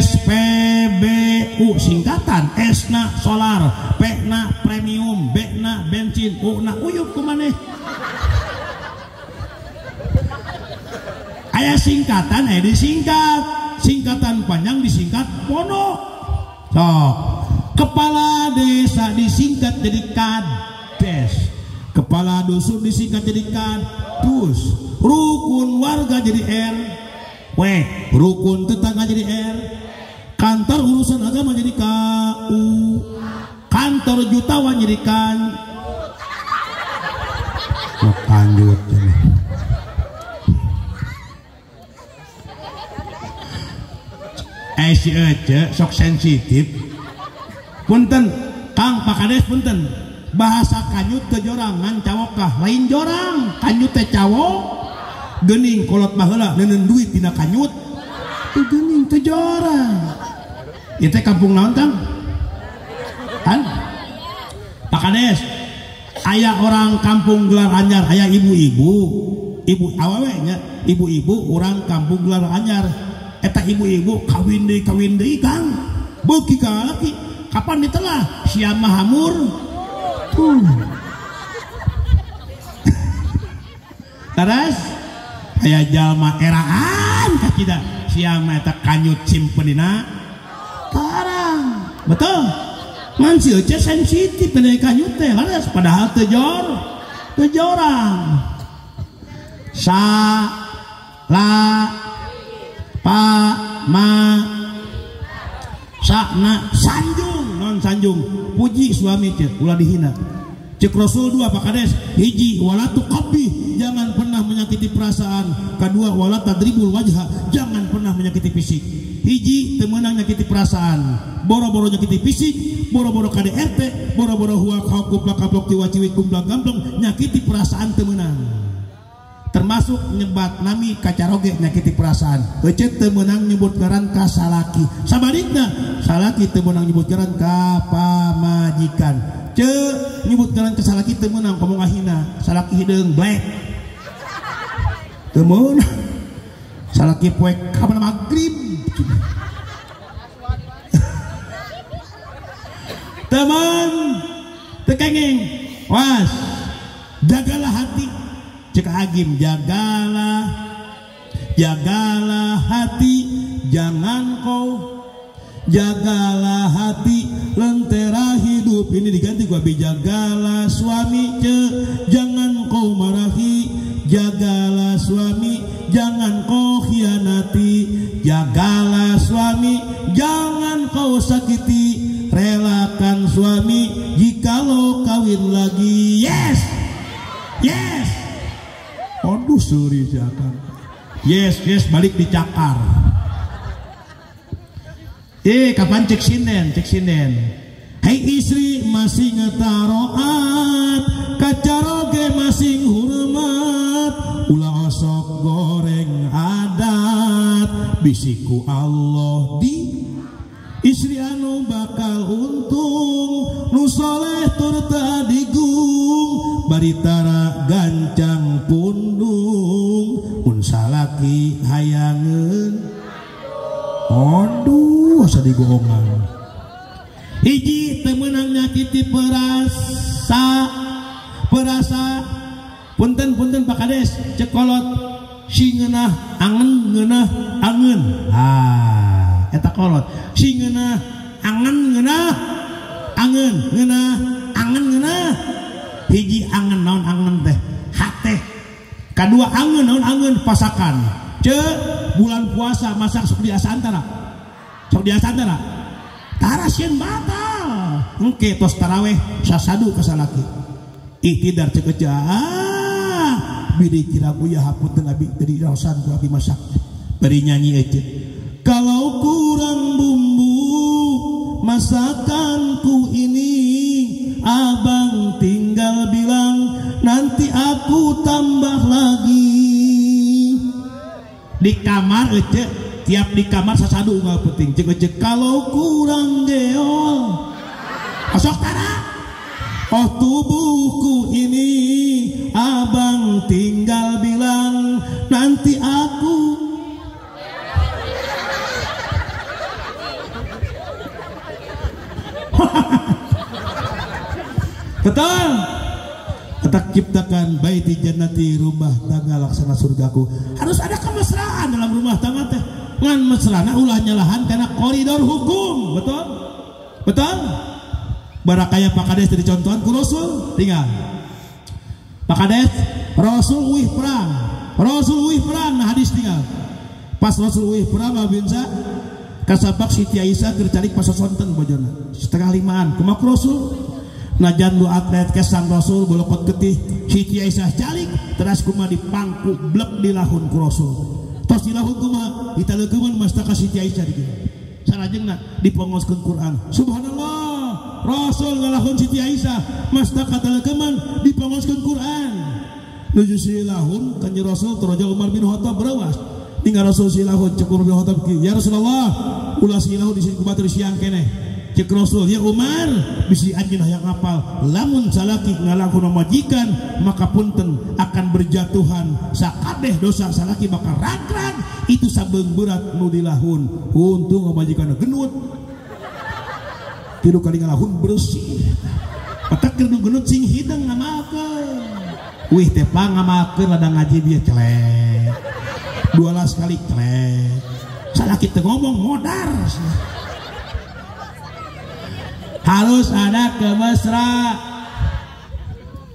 [SPEAKER 1] SPBU singkatan S na solar, P na premium, B na bensin, U na uyup kumaneh. Ayah singkatan ayah disingkat, singkatan panjang disingkat pono. Sok. Kepala desa disingkat jadi kades, kepala dusun disingkat jadi kadus, rukun warga jadi RW, rukun tetangga jadi R, kantor urusan agama jadi KU, kantor jutawan jadi kan. Lanjut. Si Ece sok sensitif. Punten Kang Pak Kades punten, bahasa kanyut ke jorang ngan cawokah lain jorang kanyut teh cawok geuning kolot baheula neuneun duit dina kanyut teu geuning teu jorang. Ieu teh kampung naon Kang? Kan Pak Kades aya orang kampung Gelar Anyar, aya ibu-ibu, ibu awewe nya, ibu-ibu orang kampung Gelar Anyar. Eta ibu-ibu kawin deui Kang, beuki ka lalaki. Kapan ditelah siapa hamur tuh. Terus aya jalma eraan kacida siapa eta kanyut simpenina tarang. Betul ngan si Ece sensitif dari kanyut teh laras padahal teu jor teu jorang. Sa la pa ma sakna sanjung non sanjung puji suami cek ulah dihina. Cek Rasul dua Pak Kades, hiji wala tuqabbih, jangan pernah menyakiti perasaan. Kedua wala tadribul wajha, jangan pernah menyakiti fisik. Hiji teu meunang nyakiti perasaan, boro-boro nyakiti fisik, boro-boro KDRT, boro-boro huak kuplak kaplok tiwa ciwit kumplang gamplong, nyakiti perasaan teu meunang. Termasuk nyebat nami kacaroge nyakiti perasaan. Ece teu meunang nyebut ngaran ka salaki. Sabalikna salaki teu meunang nyebut ngaran ka pamajikan. Ce nyebut ngaran ka salaki teu meunang komo ngahina. Salaki hideung blek. Teu meunang. Salaki poek ka magrib. Teman teu kenging. Was. Jagalah hati. Cek Agim, jagalah, jagalah hati, jangan kau jagalah hati, lentera hidup. Ini diganti gua bijagalah suami ce, jangan kau marahi, Jagalah suami, jangan kau khianati. Jagalah suami, jangan kau sakiti. Relakan suami jikalau kawin lagi. Yes, yes. Aduh suri siakan. Yes, yes balik dicakar. Kapan cek sinden, cek sinden. Hei istri masih ngetaroat, kacaroge masih hormat, ulah osok goreng adat, bisiku Allah di istri anu bakal untung, nu soleh tur tadigung, baritara gancang pundung, mun salaki hayangeun. Aduh, asa digoongan. Hiji temenang nyakiti perasa, perasa. Punten punten Pak Kades, cekolot si ngeunah angen ngeunah angen. Ah, eta kolot. Si ngeunah angen ngeunah angen ngeunah angen ngeunah. Hiji angen naon angen teh? Hate. Kadua angen naon angen pasakan. Ce bulan puasa masak sok diasa antara. Sok diasa antara. Tara sieun batal. Engke tos taraweh sasadu ka salaki. Iktidar cek ece. Ah, bidi kira uya hapunten abi tadi raosan ku abi masak. Bari nyanyi ece. Kalau kurang bumbu masakanku ini, abang tinggal bilang nanti aku tambah lagi. Di kamar ece, tiap di kamar sasadu unggal penting. Cek ece kalau kurang geol. Osok tara. Oh tubuhku ini, abang tinggal bilang nanti aku. Betul. Tak ciptakan baiti jannati, rumah tangga laksana surgaku. Harus ada kemesraan dalam rumah tangga teh. Ngan mesrana ulah nyalahan karena koridor hukum. Betul? Betul? Barakaya Pak Kades jadi contohan ku Rasul. Tinggal Pak Kades, Rasul uih perang. Rasul uih perang, nah hadis tinggal. Pas Rasul uih perang babinsa kasabak Siti Aisyah keur calik pasosonten bojona. 4:30 kumaha Rasul? Najan lu atlet kesang Rasul bolokot getih Siti Aisyah calik teras kumaha dipangku blek di lahun ku Rasul. Tos di lahun kumaha ditaleukeun mastaka Siti Aisyah di dieu. Sarajengna dipongoskeun Quran. Subhanallah, Rasul ngalahun Siti Aisyah mastaka taleukeun dipongoskeun Quran. Nuju silahun kanjeng Rasul toroja Umar bin Khattab berawas. Tinggal Rasul silahun cek Umar bin Khattab ki, ya Rasulullah, ulah silahun di sini ku batur siang keneh. Cek Rasul, ya Umar, bisi anjeun hayang apal, lamun salaki ngalakon majikan, maka punten akan berjatuhan sakadeh dosa salaki bakal ragrag itu sabeung berat nu dilahun. Untung majikan genut. Tilu kali ngalahun bersih. Patak keur nu genut sing hideng ngamalkeun. Wih teh pangamalkeun ladang ngaji bieu celek. 12 kali celek. Salaki teu ngomong modar. Harus ada kemesra.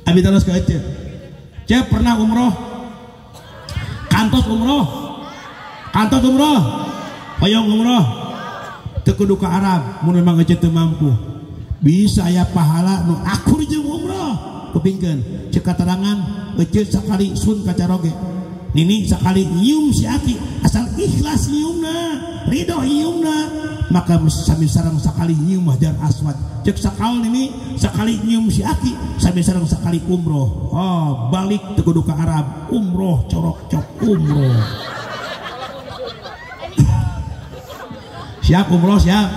[SPEAKER 1] Abi terus ke Ece. Ce pernah umroh? Kantos umroh? Kantos umroh? Hoyong umroh? Teu kudu ka Arab, mun memang Ece teu mampu. Bisa aya pahala nu akur jeung umroh. Kupingkeun, cek katerangan Ece sakali sun ka caroge. Nini sakali nyium si aki, asal ikhlas nyiumna, ridho nyiumna. Maka sami sareng sakali nyium hajar aswad. Cek sakaul ini sakali nyium si aki, sami sareng sakali umroh. Oh, balik teu kudu ka Arab, umroh corok cok umroh. Siap umroh siap.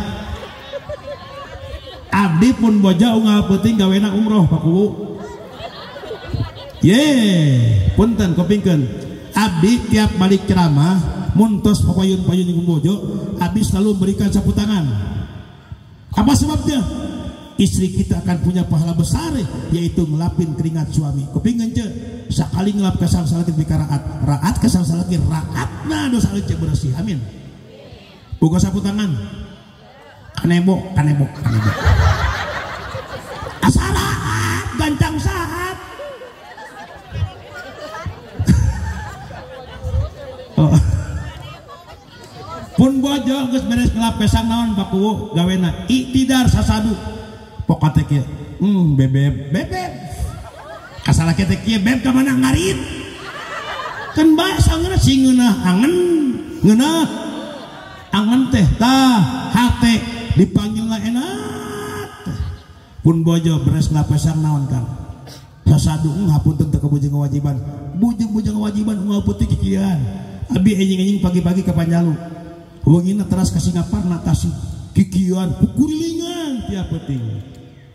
[SPEAKER 1] Abdi pun boja unggal peuting gawena umroh Pak Kuwu. Ye, punten kupingkeun. Abdi tiap balik ceramah muntos papayun-payun jeung bojo, abdi selalu memberikan sapu tangan. Apa sebabnya? Istri kita akan punya pahala besar, yaitu ngelapin keringat suami. Kupingkeun ce, sakali ngelap kasang salaki bika raat, raat kasang salaki raatna dosa ece bersih. Amin. Buka sapu tangan. Kanebo, kanebo, kanebo. Asaraat, gancang saat. Oh. Pun bojo geus beres ngelap pesang naon Pak Kuwu gawena iktidar sasadu. Pokok teh kieu. Bebeb bebeb. Kasalah teh kieu beb ka mana ngarit. Kan bae sangeuna si ngeunah angen ngeunah angen teh tah hate dipanggilna enak. Pun bojo beres ngelap pesang naon Kang. Sasadu hapunten teu kabujeng kewajiban. Bujeng-bujeng kewajiban unggal putih kikian. Abi enjing-enjing pagi-pagi ka Panjalu. Wengina teras ka Singaparna Tasik kikian kukurilingan tiap peuting.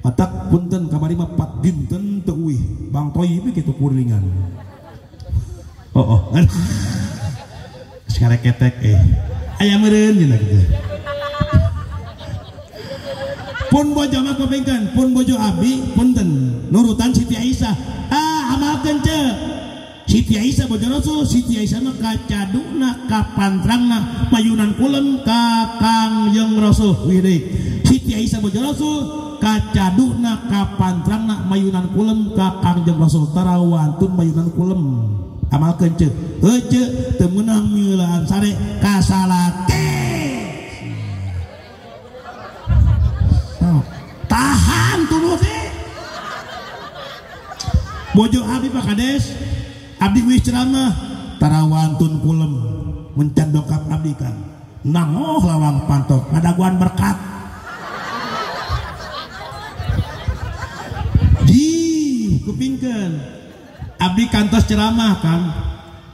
[SPEAKER 1] Atak punten kamari mah 4 dinten teu uih. Bang Toyib kitu kurilingan. Oh oh. Sekarang ketek aya meureun cenah kitu. Pun bojo mah kupingkeun, pun bojo abi punten nurutan Siti Aisyah. Ah amalkeun ceu. Siti Aisyah bojo Rasul, Siti Aisyah mah kacaduna kapantrangna mayunan kulem ka Kangjeng Rasul. Wih deui. Siti Aisyah bojo Rasul kacaduna kapantrangna mayunan kulem ka Kangjeng Rasul. Tarawantun mayunan kulem. Amalkeun ceu. Heuh ceu teu meunang miulaan sare kasalate. Tahan tunuh teh. Bojo abdi Pak Kades, abdi wis ceramah tarawantun kulem mencan dongkap abdi kan. Nangoh lawang pantok ngadaguan berkat. Di kupingkeun. Abdi kantos ceramah kan.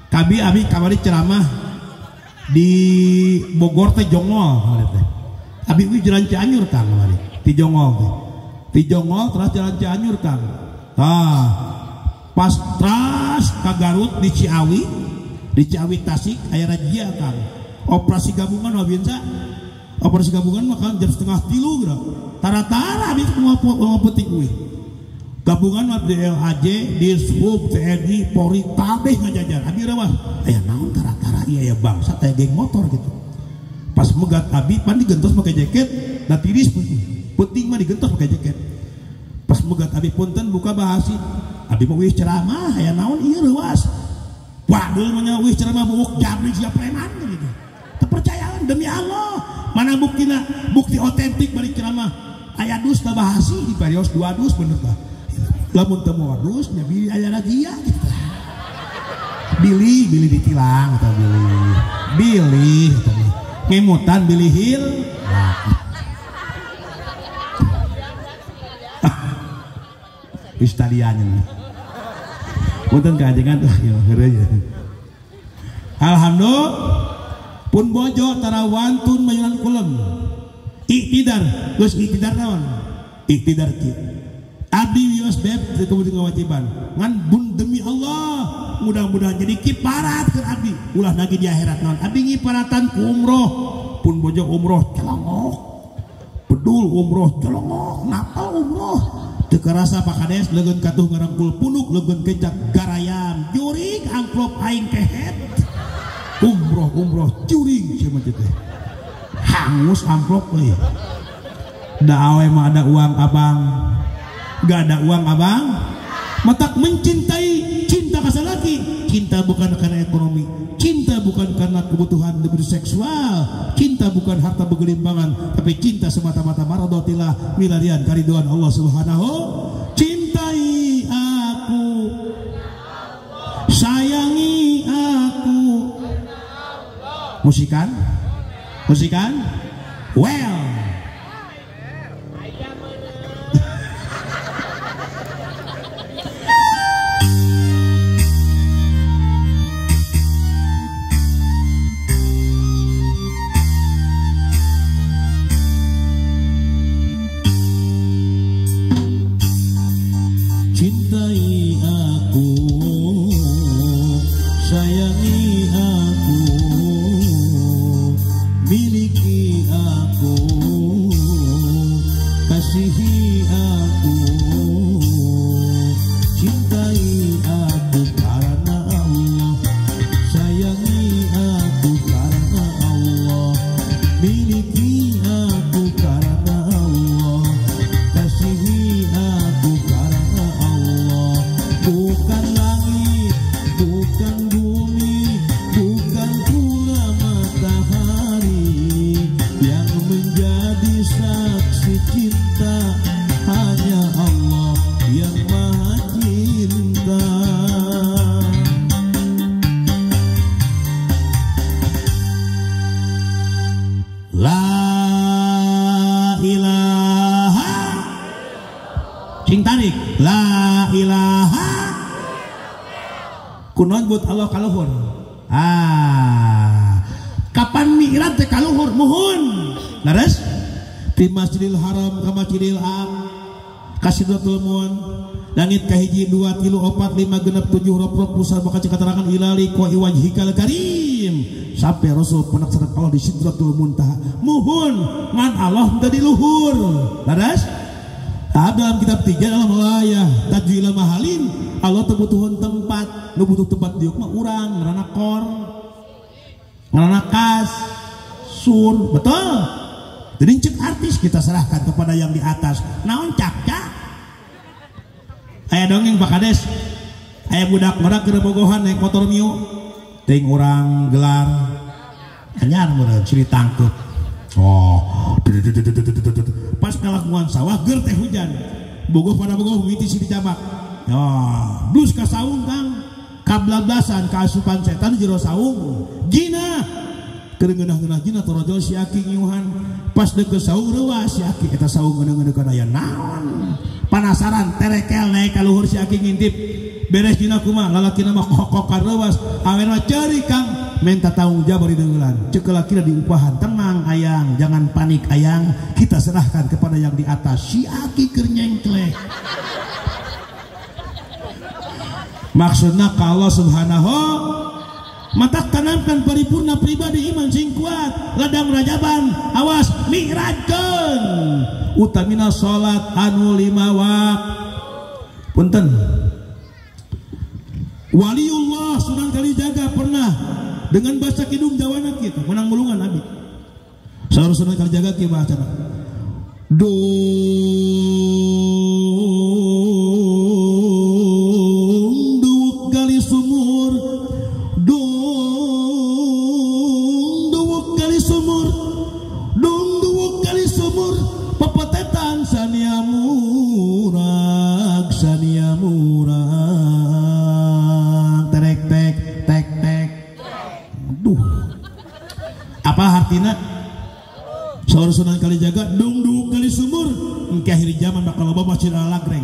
[SPEAKER 1] Kabi abdi kamari ceramah di Bogor teh Jongol teh. Abdi wis jalan Cianjur Kang kamari. Di Jongol teh. Di Jongol terus jalan Cianjur Kang. Tah, pas teras ka Garut di Ciawi Tasik aya razia Kang. Operasi gabungan mah biasa. Operasi gabungan mah kan jam 2:30 geura. Tara-tara habis kumaha peuting euy. Gabungan mah DLHJ, Dishub, TNI, Polri kabeh ngajajar. Abi reuah. Aya naon tara-tara ieu aya bangsa teh geng motor gitu. Pas megat abi pan digentos make jaket, da tiris peuting. Penting mah digentos pakai jaket. Pas megat abi punten buka bahasi. Abi mah wis ceramah aya naon ieu reuas. Waduh mah wis ceramah buuk jabri sia preman gitu. Terpercayaan demi Allah. Mana buktina? Bukti otentik balik ceramah. Aya dus bahasi di parios 2 dus bener tah. Lamun teu moal dus nya bilih aya razia gitu. Bilih bilih ditilang atau bilih. Bilih eta mah. Ngemutan bilih hil. Istadianya. Punten kajengan tuh ya heureuy. Alhamdulillah pun bojo tarawantun mayunan kulem. Iktidar, geus iktidar naon? Iktidar kieu. Abdi wios beb teu kudu kewajiban. Ngan bun demi Allah, mudah-mudahan jadi kiparat keur abdi. Ulah nagih di akhirat naon? Abdi ngiparatan ku umroh. Pun bojo umroh celongok. Bedul umroh celongok, napa umroh? Teu karasa Pak Kades leugeun katuh ngarangkul punuk leugeun kecak garayam jurig amplop aing kehet. Umroh umroh jurig cenah teh. Hangus amplop euy. Da awe mah ada uang abang. Gak ada uang abang. Matak mencintai cinta kasalaki. Cinta bukan karena ekonomi, cinta bukan karena kebutuhan lebih seksual, cinta bukan harta bergelimpangan, tapi cinta semata-mata mardhatillah milarian kariduan Allah Subhanahu. Cintai aku, sayangi aku. Musikan? Musikan? Well. Cintai aku, sayangi aku, miliki aku, kasihi aku. Cintai aku karena Allah, sayangi aku karena Allah, miliki aku karena Allah, kasihi aku karena Allah. Bukan langit, bukan bumi, bukan Kunaon buat Allah ka luhur? Ah, kapan mi'raj teh ka luhur? Muhun. Leres? Di Masjidil Haram ka Masjidil Aqsa ka Sidratul Muntaha langit kahiji 2 3 4 5 6 7 roprok pusat bakal cekatarangan ilali ko iwajhikal karim sampai Rasul penak sareng Allah di Sidratul Muntaha. Muhun ngan Allah teu di luhur. Leres? Dalam kitab 3 dalam layah tajwil mahalin Allah teu butuhun tempat, nu butuh tempat diuk mah urang ngaranna kor, ngaranna kas, sur, betul. Jadi cek artis kita serahkan kepada yang di atas. Naon cakca? Aya dongeng Pak Kades, aya budak ngora keur bogohan naik motor Mio, ting urang gelar anyar meureun ciri tangkeup. Oh, pas kalakuan sawah ger teh hujan. Bogoh pada bogoh mimiti si dicabak. Oh, blus ka saung Kang. Kablablasan kaasupan setan jero saung. Jina keur ngeunah-ngeunah jina torojol si aki ngiuhan. Pas deukeut saung reuas si aki eta saung ngeuneuh-ngeuneuh aya naon. Panasaran terekel naik ka luhur si aki ngintip. Beres jina kumaha lalakina mah kokokan reuas. Awena ceurik Kang. Minta tanggung jawab di dengeulan. Ceuk lalakina diupahan, tenang ayang, jangan panik ayang, kita serahkan kepada yang di atas. Si aki keur nyengklek. Maksudna ka Allah Subhanahu mata tanamkan paripurna pribadi iman sing kuat, ladang rajaban, awas mi'rajkeun. Utamina salat anu 5 waktu. Punten. Waliullah Sunan Kalijaga pernah dengan bahasa kidung jawana kita menang mulungan Nabi. Saur Sunan Kalijaga kieu bahasana. Dung duwuk gali sumur, dung duwuk gali sumur, dung duwuk gali sumur, pepetetan sania murag, sania murag, terek tek tek tek. Duh. Apa artinya? Saur Sunan Kalijaga dung duwuk gali sumur, engke akhir zaman bakal loba masjid alagreng.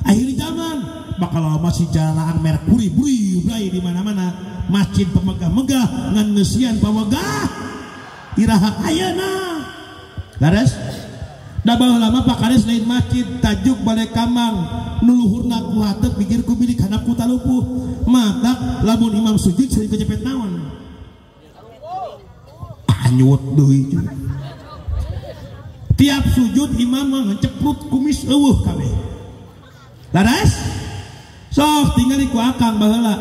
[SPEAKER 1] Akhir zaman bakal loba masjid jalaan merkuri buri brai di mana-mana, masjid pemegah-megah ngan ngeusian pawegah. Iraha ayeuna. Gares? Da baheula mah Pak Kades lain masjid tajuk balik kamang nu luhurna ku hateup pikir ku bilik handap ku talupuh. Matak lamun imam sujud sering kecepet naon? Anyut deui. Tiap sujud imam mah ngeceprut kumis eueuh kabeh. Laras? Sok tingali ku akang baheula.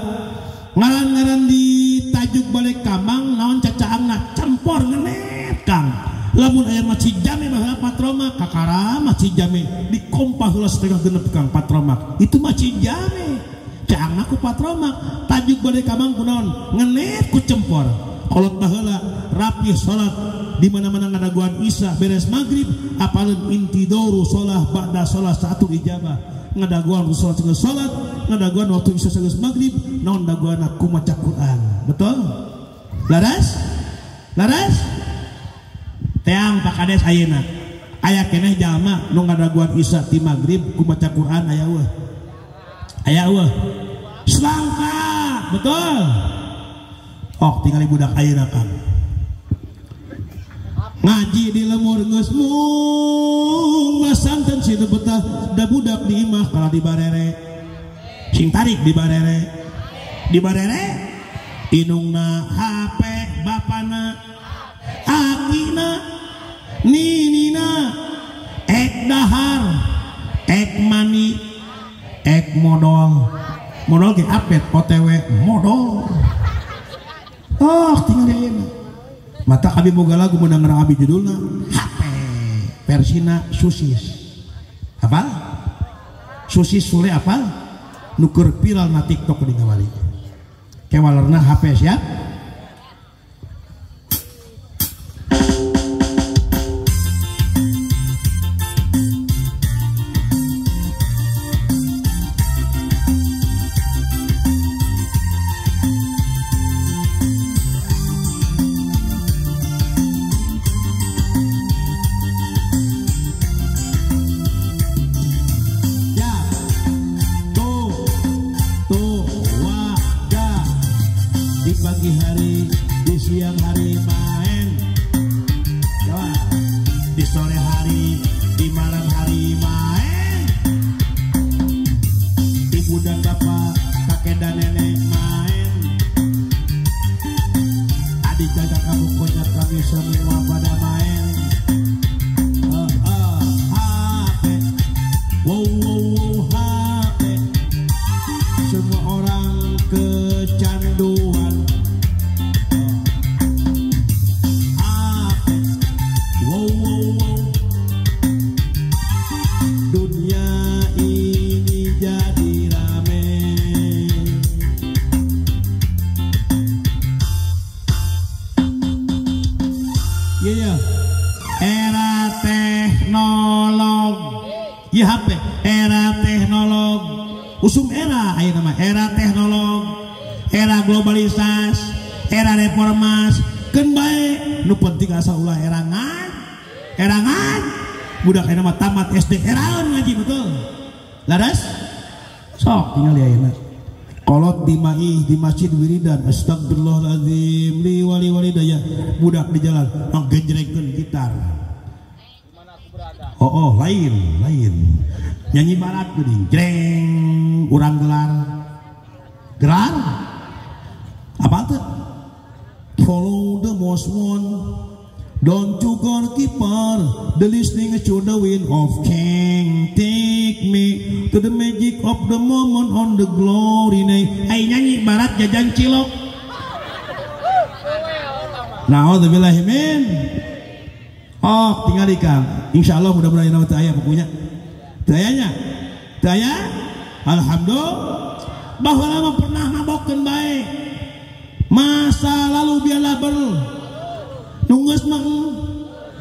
[SPEAKER 1] Ngaran-ngaran di tajuk balik kamang naon cacaangna cempor ngenet Kang. Lamun aya masjid jame baheula patromak kakara masjid jame dikompah heula setengah genep Kang patromak. Itu masjid jame. Caangna ku patromak tajuk balik kamang kunaon ngenet ku cempor. Kolot baheula rapi salat di mana-mana ngadaguan isya beres maghrib apaleun intidoru sholah ba'da sholah satu ijabah ngadaguan sholat geus salat ngadaguan waktu isya geus maghrib naon daguan aku maca Quran betul laras laras teang Pak Kades ayeuna aya keneh jalma nu ngadaguan isya ti maghrib ku maca Quran aya eueuh aya eueuh selangka betul. Oh tinggal budak ayeuna Kang ngaji di lemur geus mung masanten si teu betah da budak di imah kalah di barere sing tarik di barere di barere inungna HP bapana akina ninina ek dahar ek mani ek modal modal ge apet OTW modal. Oh tinggal di ayeuna mata abi boga lagu menang abi judulna HP versina susis apa susis sule apa nuker viral na TikTok di ngawali kewalerna HP siap. Ya, to, to, wa, ga. bapak, kakek dan nenek main. Adik kakak kamu konyat kami semua pada main. HP, wow wow wow HP, semua orang kecanduan. HP, wow wow wow, dunia ini jadi rame. Iya, era teknolog, iya HP, era teknolog, usum era, ayo nama era teknolog, era globalisasi, era reformasi, keun bae, nu penting asa ulah erangan, erangan, budak ayeuna mah tamat SD eraeun ngaji betul, laras, sok tinggal ayeuna. Kolot di maih di masjid wiridan astagfirullahaladzim li wali walidaya, budak di jalan nggenjrengkeun gitar. Oh, oh lain lain nyanyi barat geuning jreng urang gelar gelar apa tuh follow the most one don't you go keeper the listening to the wind of change take me to the magic of the moment on the glory night. Ai nyanyi barat jajan cilok. Na'udzubillahi min. Oh, tinggal ikang. Insyaallah mudah-mudahan nama teu aya bukunya. Teu aya nya? Teu aya? Alhamdulillah. Baheula mah pernah mabokeun bae. Masa lalu biarlah ber. Nunggus mah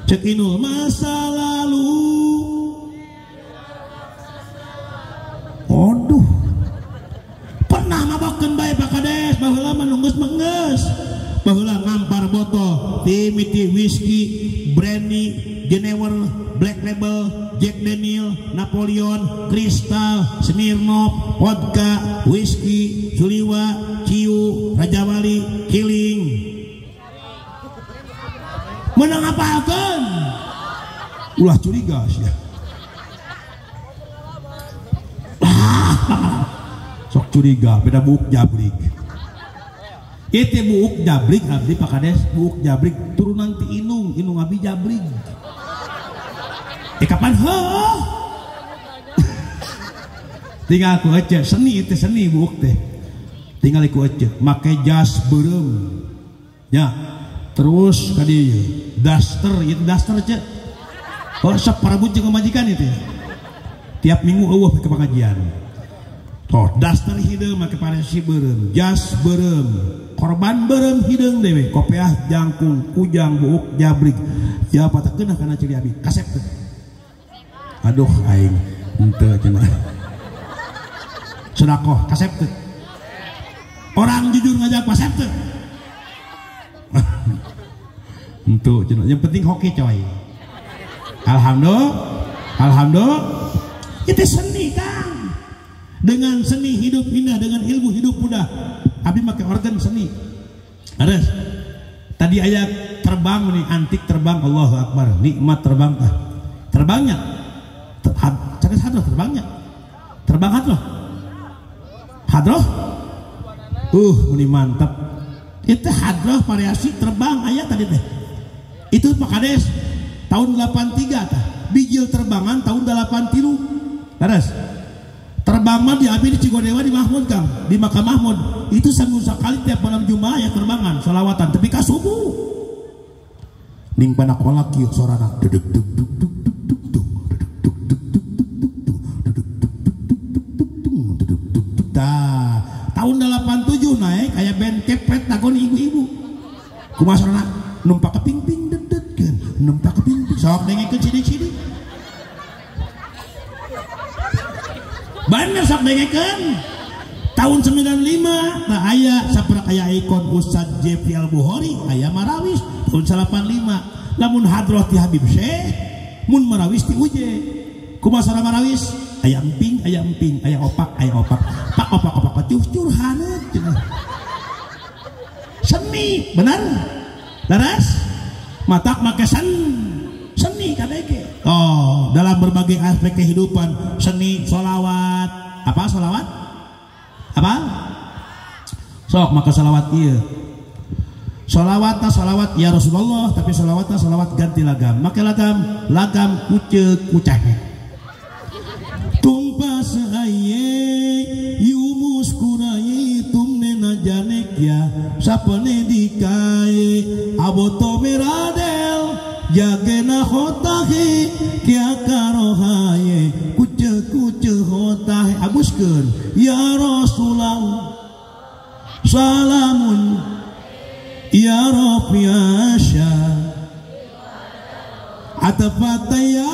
[SPEAKER 1] cek inul masa lalu. Aduh. Pernah mabokeun bae Pak Kades, baheula mah nunggus mah geus. Baheula ngampar botol timiti whisky, brandy, Genever, Black Label, Jack Daniel, Napoleon, Crystal, Smirnoff, vodka, whisky, Suliwa, Ciu, Raja Wali, Kiling. Menang apalkeun? Ulah curiga sia. Sok curiga, beda buuk jabrik. Itu buuk jabrik abdi Pak Kades, buuk jabrik turunan ti inung, inung abdi jabrik. Kapan heuh? Tinggal ku ece, seni itu seni buuk teh. Tinggal ku ece, make jas beureum. Ya. Terus ka dieu daster, ieu daster ce. Oh sok parebut jeung pamajikan itu ya. Tiap minggu eueuh ke pengajian. Toh daster hideung make paresi beureum, jas beureum, korban beureum hideung dewe, kopeah jangkung, kujang buuk jabrik. Ya patakeun kana ciri abi, kasep teh. Aduh aing henteu cenah. Sedekah kasep teh. Orang jujur ngajak kasep teh. Henteu cenah, yang penting hoki coy. Alhamdulillah. Alhamdulillah. Itu seni Kang. Dengan seni hidup indah, dengan ilmu hidup mudah. Abi make organ seni. Ares. Tadi ayat terbang nih, antik terbang, Allahu Akbar. Nikmat terbang ah. Terbangnya. Cadas hadroh terbangnya. Terbang hadroh. Hadroh. Ini mantap. Itu hadroh variasi terbang ayat tadi teh. Itu Pak Kades tahun 83 tah. Bijil terbangan tahun 83. Ares. Terbang mah di abi di Cigodewa di Mahmud Kang, di makam Mahmud. Itu seminggu sekali tiap malam Jumat ya terbangan, sholawatan tapi ka subuh. Ning pana kolak kieu sorana duduk duk duk duk duk duk duk duk duk duk duk duk duk duk duk duk duk duk. Tah, tahun 87 naik aya band kepret nagon ibu-ibu. Kumaha sorana numpak keping-ping dedetkeun, numpak keping-ping sok dengekeun sidik-sidik. Bener sok dengekeun. Tahun 95 tah aya saprak aya ikon Ustaz Jeffrey Al-Bukhari aya marawis tahun 85. Lamun hadroh ti Habib Syekh mun marawis ti Uje. Kumaha sora marawis? Aya emping, aya emping, aya opak, aya opak. Pak opak opak cucur haneut cenah. Seni, benar? Laras? Matak make seni KBG. Oh, dalam berbagai aspek kehidupan, seni solawat. Apa solawat? Apa? Sok maka salawat ieu. Salawatna salawat ya Rasulullah, tapi salawatna salawat ganti lagam. Make lagam, lagam kuce kucahe. Tumpas aye yumus kurai tumne najanek ya sapane dikai aboto meradel jagena hotahe kia karohaye kuce kuce hotahe aguskeun ya Rasulullah salamun ya Rabbi asya atapataya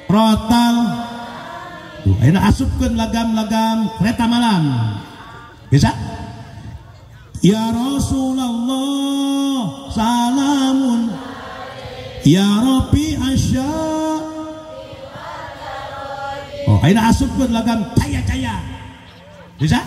[SPEAKER 1] rotal. Tuh, enak asupkeun lagam-lagam kereta malam. Bisa? Ya Rasulullah salamun ya Rabbi asya. Oh, enak asupkeun lagam caya-caya. Bisa?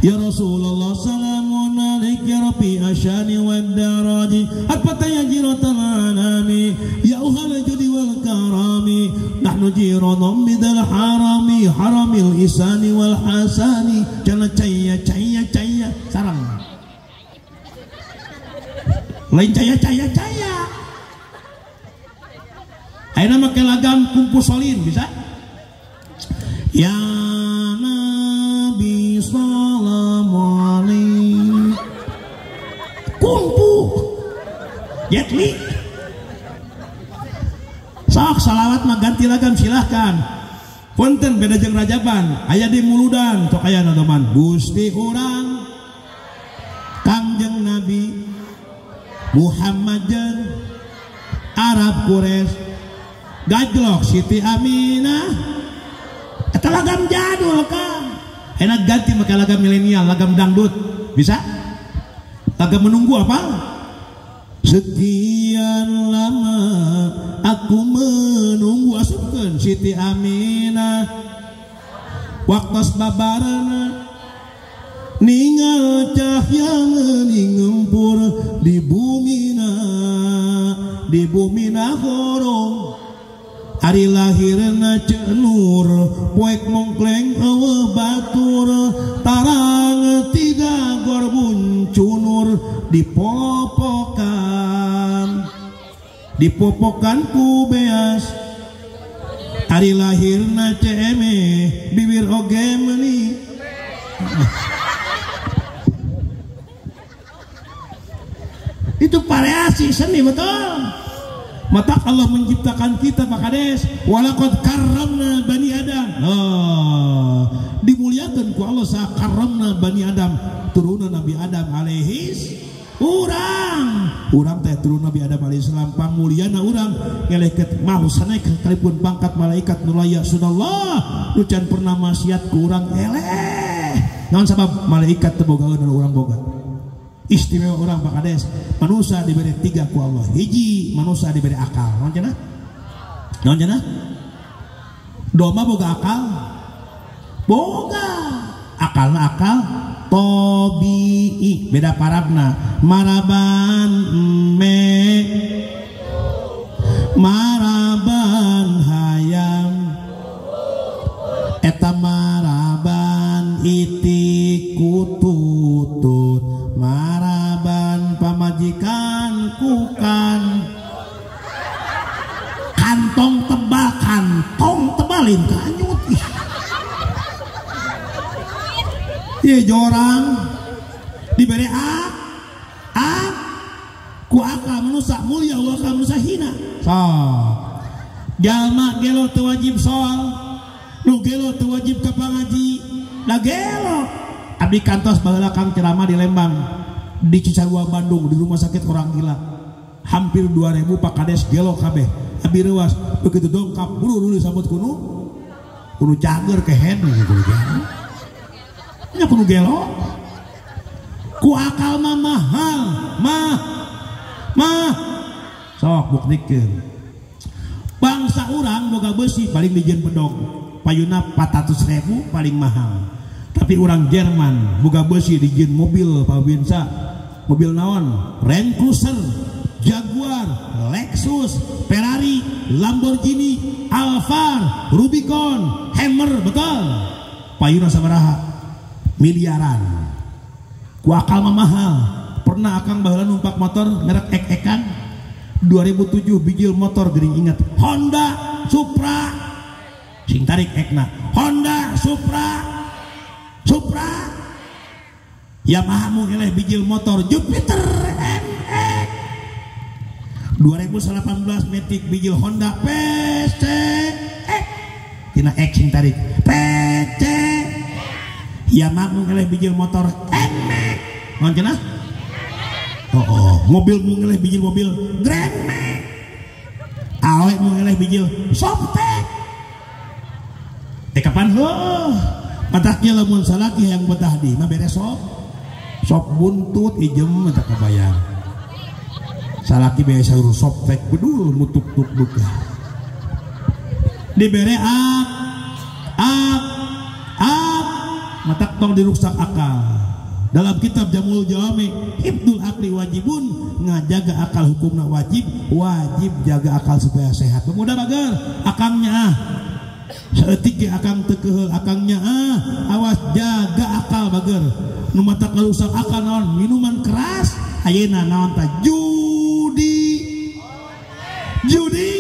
[SPEAKER 1] Ya Rasulullah salamun alaik ya Rabbi asyani wad daraji atpataya jiratal anami ya uhal judi wal karami nahnu jiranum bidal harami haramil isani wal hasani jana caya caya caya sarang lain caya caya caya. Ayeuna make lagam kumpul solin bisa? Ya Nabi salamu alaik kumpu Jet Li. Sok salawat mah ganti lagam silahkan. Punten beda jeung rajaban aya di muludan sok aya nadoman Gusti urang Kangjeng Nabi Muhammad jeung Arab Quraisy gajlok Siti Aminah. Eta lagam jadul kan. Enak ganti make lagam milenial, lagam dangdut. Bisa? Lagam menunggu apa? Sekian lama aku menunggu asupkeun Siti Aminah. Waktos babarana ningal cahya ngempur di bumina horong. Ari lahirna cenur poek mongkleng eueuh batur tarang tiga gor buncunur dipopokan dipopokan ku beas. Ari lahirna ceme bibir oge meuni. Itu variasi seni betul. Maka Allah menciptakan kita Pak Kades, walaqad karramna bani Adam. Oh, dimuliakan ku Allah sa karramna bani Adam, turunan Nabi Adam alaihis urang. Urang teh turun Nabi Adam alaihissalam pangmulyana urang ngeleket mau sanaik kalipun pangkat malaikat nulaya sunallah nu can pernah maksiat ku urang eleh. Naon sabab malaikat teu bogaeun urang boga. Istimewa orang Pak Kades, manusia diberi tiga ku Allah. Hiji manusia diberi akal. Naon cenah? Naon cenah? Domba boga akal? Boga. Akalna akal tobii, beda parabna. Maraban me maraban hayam eta maraban iti kututut maraban pamajikan kukan kantong tebal kantong tebalin kanyut. Ieu jorang diberi a ku akal manusia mulia wa akal manusia hina. So jalma gelo teu wajib soal nu gelo teu wajib ka pangaji da gelo. Abdi kantos baheula Kang ceramah di Lembang di Cisarua Bandung di rumah sakit orang gila hampir 2000 Pak Kades gelo kabeh. Abdi reuas begitu dongkap buru-buru disambut kuno kuno cager kehen kuno gelo nya kuno gelo ku akal mah mahal mah mah sok buktikeun bangsa urang boga besi paling dijieun bedog payuna 400.000 paling mahal. Tapi orang Jerman boga besi dijieun mobil Pak Winsa mobil naon Land Cruiser, Jaguar, Lexus, Ferrari, Lamborghini, Alphard, Rubicon, Hammer, betul payuna sabaraha Miliaran. Ku akal mah mahal. Pernah akang baheula numpak motor merek ek-ekan 2007 bijil motor geuning ingat Honda Supra sing tarik ekna Honda Supra Supra Yamaha mu eleh bijil motor Jupiter MX 2018 Matic bijil Honda PCX tina X sing tarik PC Yamaha mu eleh bijil motor NMAX naon cenah. Oh, mobil mu ngeleh bijil mobil Grand Max. Awe mu ngeleh bijil Softex. Kapan heuh? Mataknya lamun salaki yang betah di mah beres sop. Sop buntut ijem teu kabayang. Salaki biasa urus Softex bedul mutuk-tuk duka. Dibere ak ak ak matak tong diruksak akal. Dalam kitab Jamul Jawami, hibdul akli wajibun, ngajaga akal hukumna wajib, wajib jaga akal supaya sehat. Pemuda bager, akangnya ah. Saeutik ge akang teu keuheul akangnya ah, awas jaga akal bager. Nu matak ngarusak akal naon? Minuman keras, ayeuna naon tah? Judi. Judi.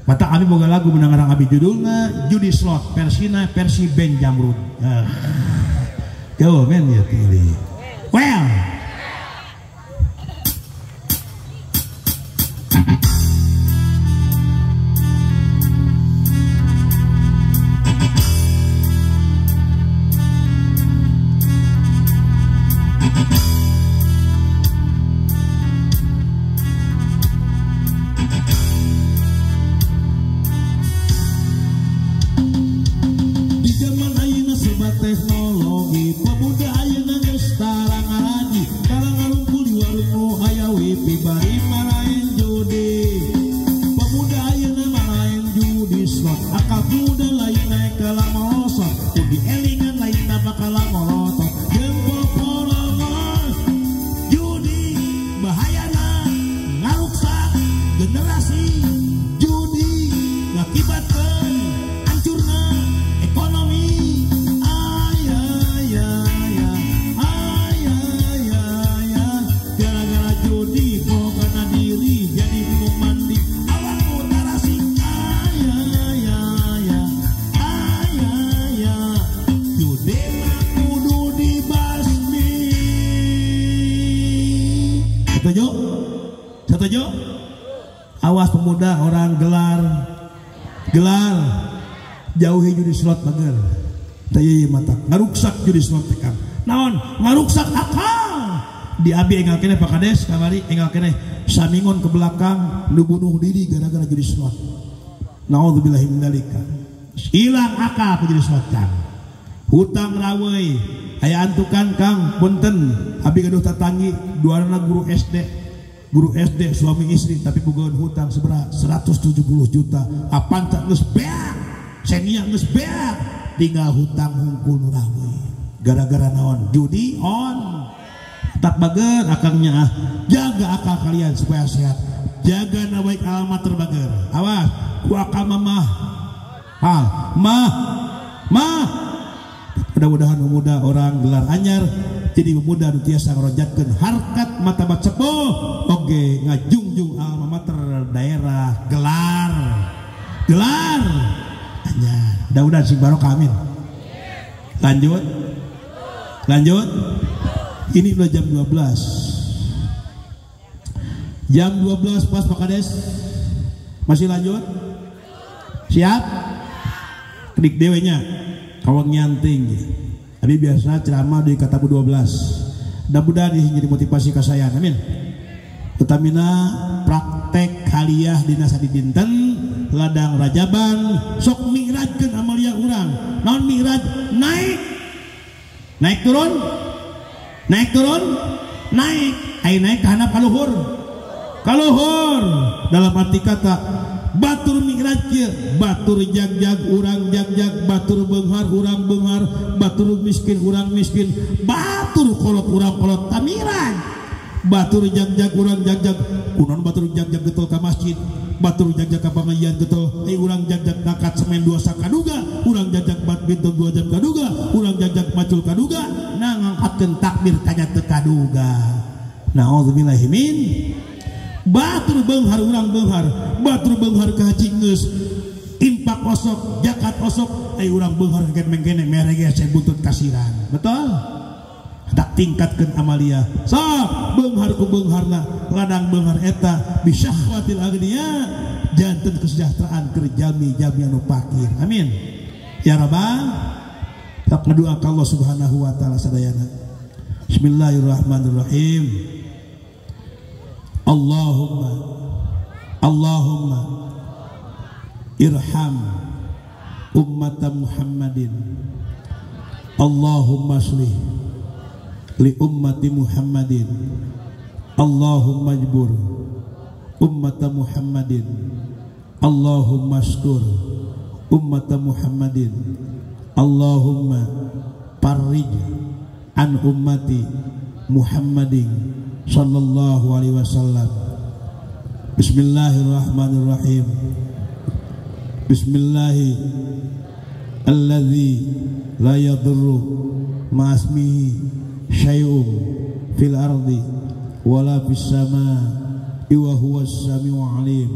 [SPEAKER 1] Mata abi boga lagu menang ngarang abi judulna Judi Slot versina versi Ben Jamrud. Jauh men ya pilih. Well. Teknologi pemuda ayeuna geus tara ngaraji tara ngarumpul di warung nu aya wifi bari maraen judi pemuda ayeuna maraen judi slot akal muda lain naik kala merosot kudu elingan lain bakal morotot jeung poporongos judi bahayana ngaruksak generasi judi ngakibatkeun hancurna ekonomi. Setuju? Setuju? Awas pemuda orang gelar gelar jauhi judi slot bager. Teu mata ngaruksak judi slot teh Kang. Naon? Ngaruksak akal. Di abi enggal keneh Pak Kades kamari enggal keneh samingon ke belakang nu bunuh diri gara-gara judi slot. Naudzubillahi min dzalika. Hilang akal ku judi slot Kang. Hutang raweuy aya antukan Kang punten abi gaduh tatanggi duanana guru SD suami istri tapi bogaeun hutang seberapa 170 juta apan tak geus beak senia geus beak tinggal hutang hungkul nu raweuy gara-gara naon judi on tak bager akangnya ah jaga akal kalian supaya sehat jaga nabaik alamat terbager awas ku akal mamah hal mah mah. Mudah-mudahan pemuda orang gelar anyar jadi pemuda nu tiasa ngarojatkeun harkat martabat sepuh oge ngajungjung alma mater daerah gelar gelar anyar. Mudah-mudahan sing barokah amin. Lanjut lanjut. Ini udah jam 12. Jam 12 pas Pak Kades. Masih lanjut? Siap? Klik dewe nya. Kawang nyanting. Abi biasa ceramah di katabu 12. Mudah-mudahan ini jadi motivasi ka saya. Amin. Utamina praktek haliah dina sadidinten ladang rajaban sok mi'rajkeun amalia urang. Naon mi'raj? Naik. Naik turun. Naik turun. Naik. Ai naik ka handap ka luhur. Ka luhur. Dalam arti kata batur mi'raj kieu, batur jagjag urang jagjag, batur beunghar urang beunghar, batur miskin urang miskin, batur kolot urang kolot tamiran. Batur jagjag urang jagjag, kunaon batur jagjag getol ka masjid, batur jagjag ka pangajian getol, urang jagjag ngangkat semen dua sakaduga, urang jagjag bintang 2 jam kaduga, urang jajak macul kaduga, nah ngangkatkeun takbir kanya teu kaduga. Nauzubillahi min batur beunghar urang beunghar, batur beunghar ka haji geus impak osok, jakat osok, ai urang beunghar kaget mengkene mere ge buntut kasiran. Betul? Tak tingkatkeun amalia. Sok beunghar ku beungharna, ladang beunghar eta bisyahwatil agniya janten kesejahteraan keur jami-jami anu fakir. Amin. Ya Rabbal. Tak ngadoa ka Allah Subhanahu wa taala sadayana. Bismillahirrahmanirrahim. Allahumma Allahumma irham ummata Muhammadin. Allahumma shlih li ummati Muhammadin. Allahumma jbur ummata Muhammadin. Allahumma astur ummata Muhammadin. Allahumma farrij an ummati Muhammadin sallallahu alaihi wasallam. Bismillahirrahmanirrahim. Bismillahi alladzi la yadurru ma'asmihi syai'un fil ardi wala fis samaa'i wa huwas samiul alim.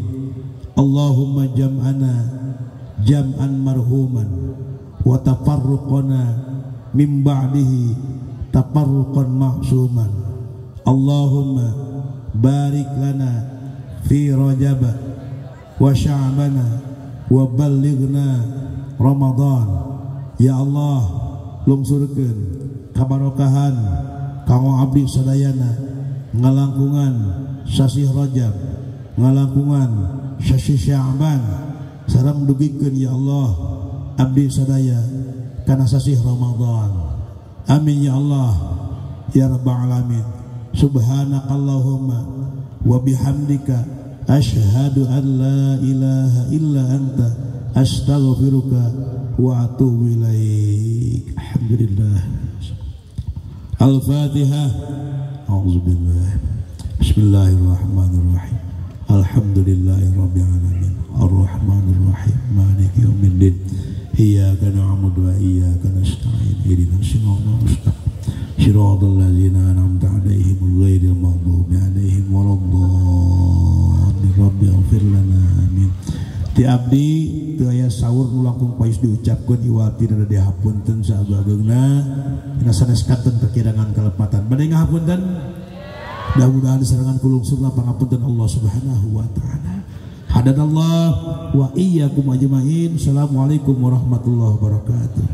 [SPEAKER 1] Allahumma jam'ana jam'an marhuman wa tafarruqana min ba'dihi tafarruqan ma'suman. Allahumma barik lana fi Rajab wa Sya'bana wa ballighna Ramadan. Ya Allah, lungsurkeun kabarokahan kanggo abdi sadayana ngalangkungan sasih Rajab, ngalangkungan sasih Sya'ban, sareng dugikeun ya Allah abdi sadaya kana sasih Ramadan. Amin ya Allah ya rabbal alamin. Subhanakallahumma wa bihamdika asyhadu an la ilaha illa anta astaghfiruka wa atubu ilaik. Alhamdulillah. Al-Fatihah. A'udzubillah. Bismillahirrahmanirrahim. Alhamdulillahirabbil alamin. Arrahmanirrahim. Maliki yaumiddin. Iyyaka na'budu wa iyyaka nasta'in. Ihdinas siratal mustaqim. Siratal ladzina an'amta 'alaihim ghairil maghdubi 'alaihim waladdallin. Rabbi ighfir lana. Amin. Ti abdi teu aya saur nu langkung payus diucapkeun iwati dina dihapunten saageng-ageungna dina sanes katen kekirangan kalepatan. Bade ngahapunten? Mudah-mudahan diserangan ku lungsurna pangapunten Allah Subhanahu wa taala. Hadanallah wa iyyakum ajmain. Assalamualaikum warahmatullahi wabarakatuh.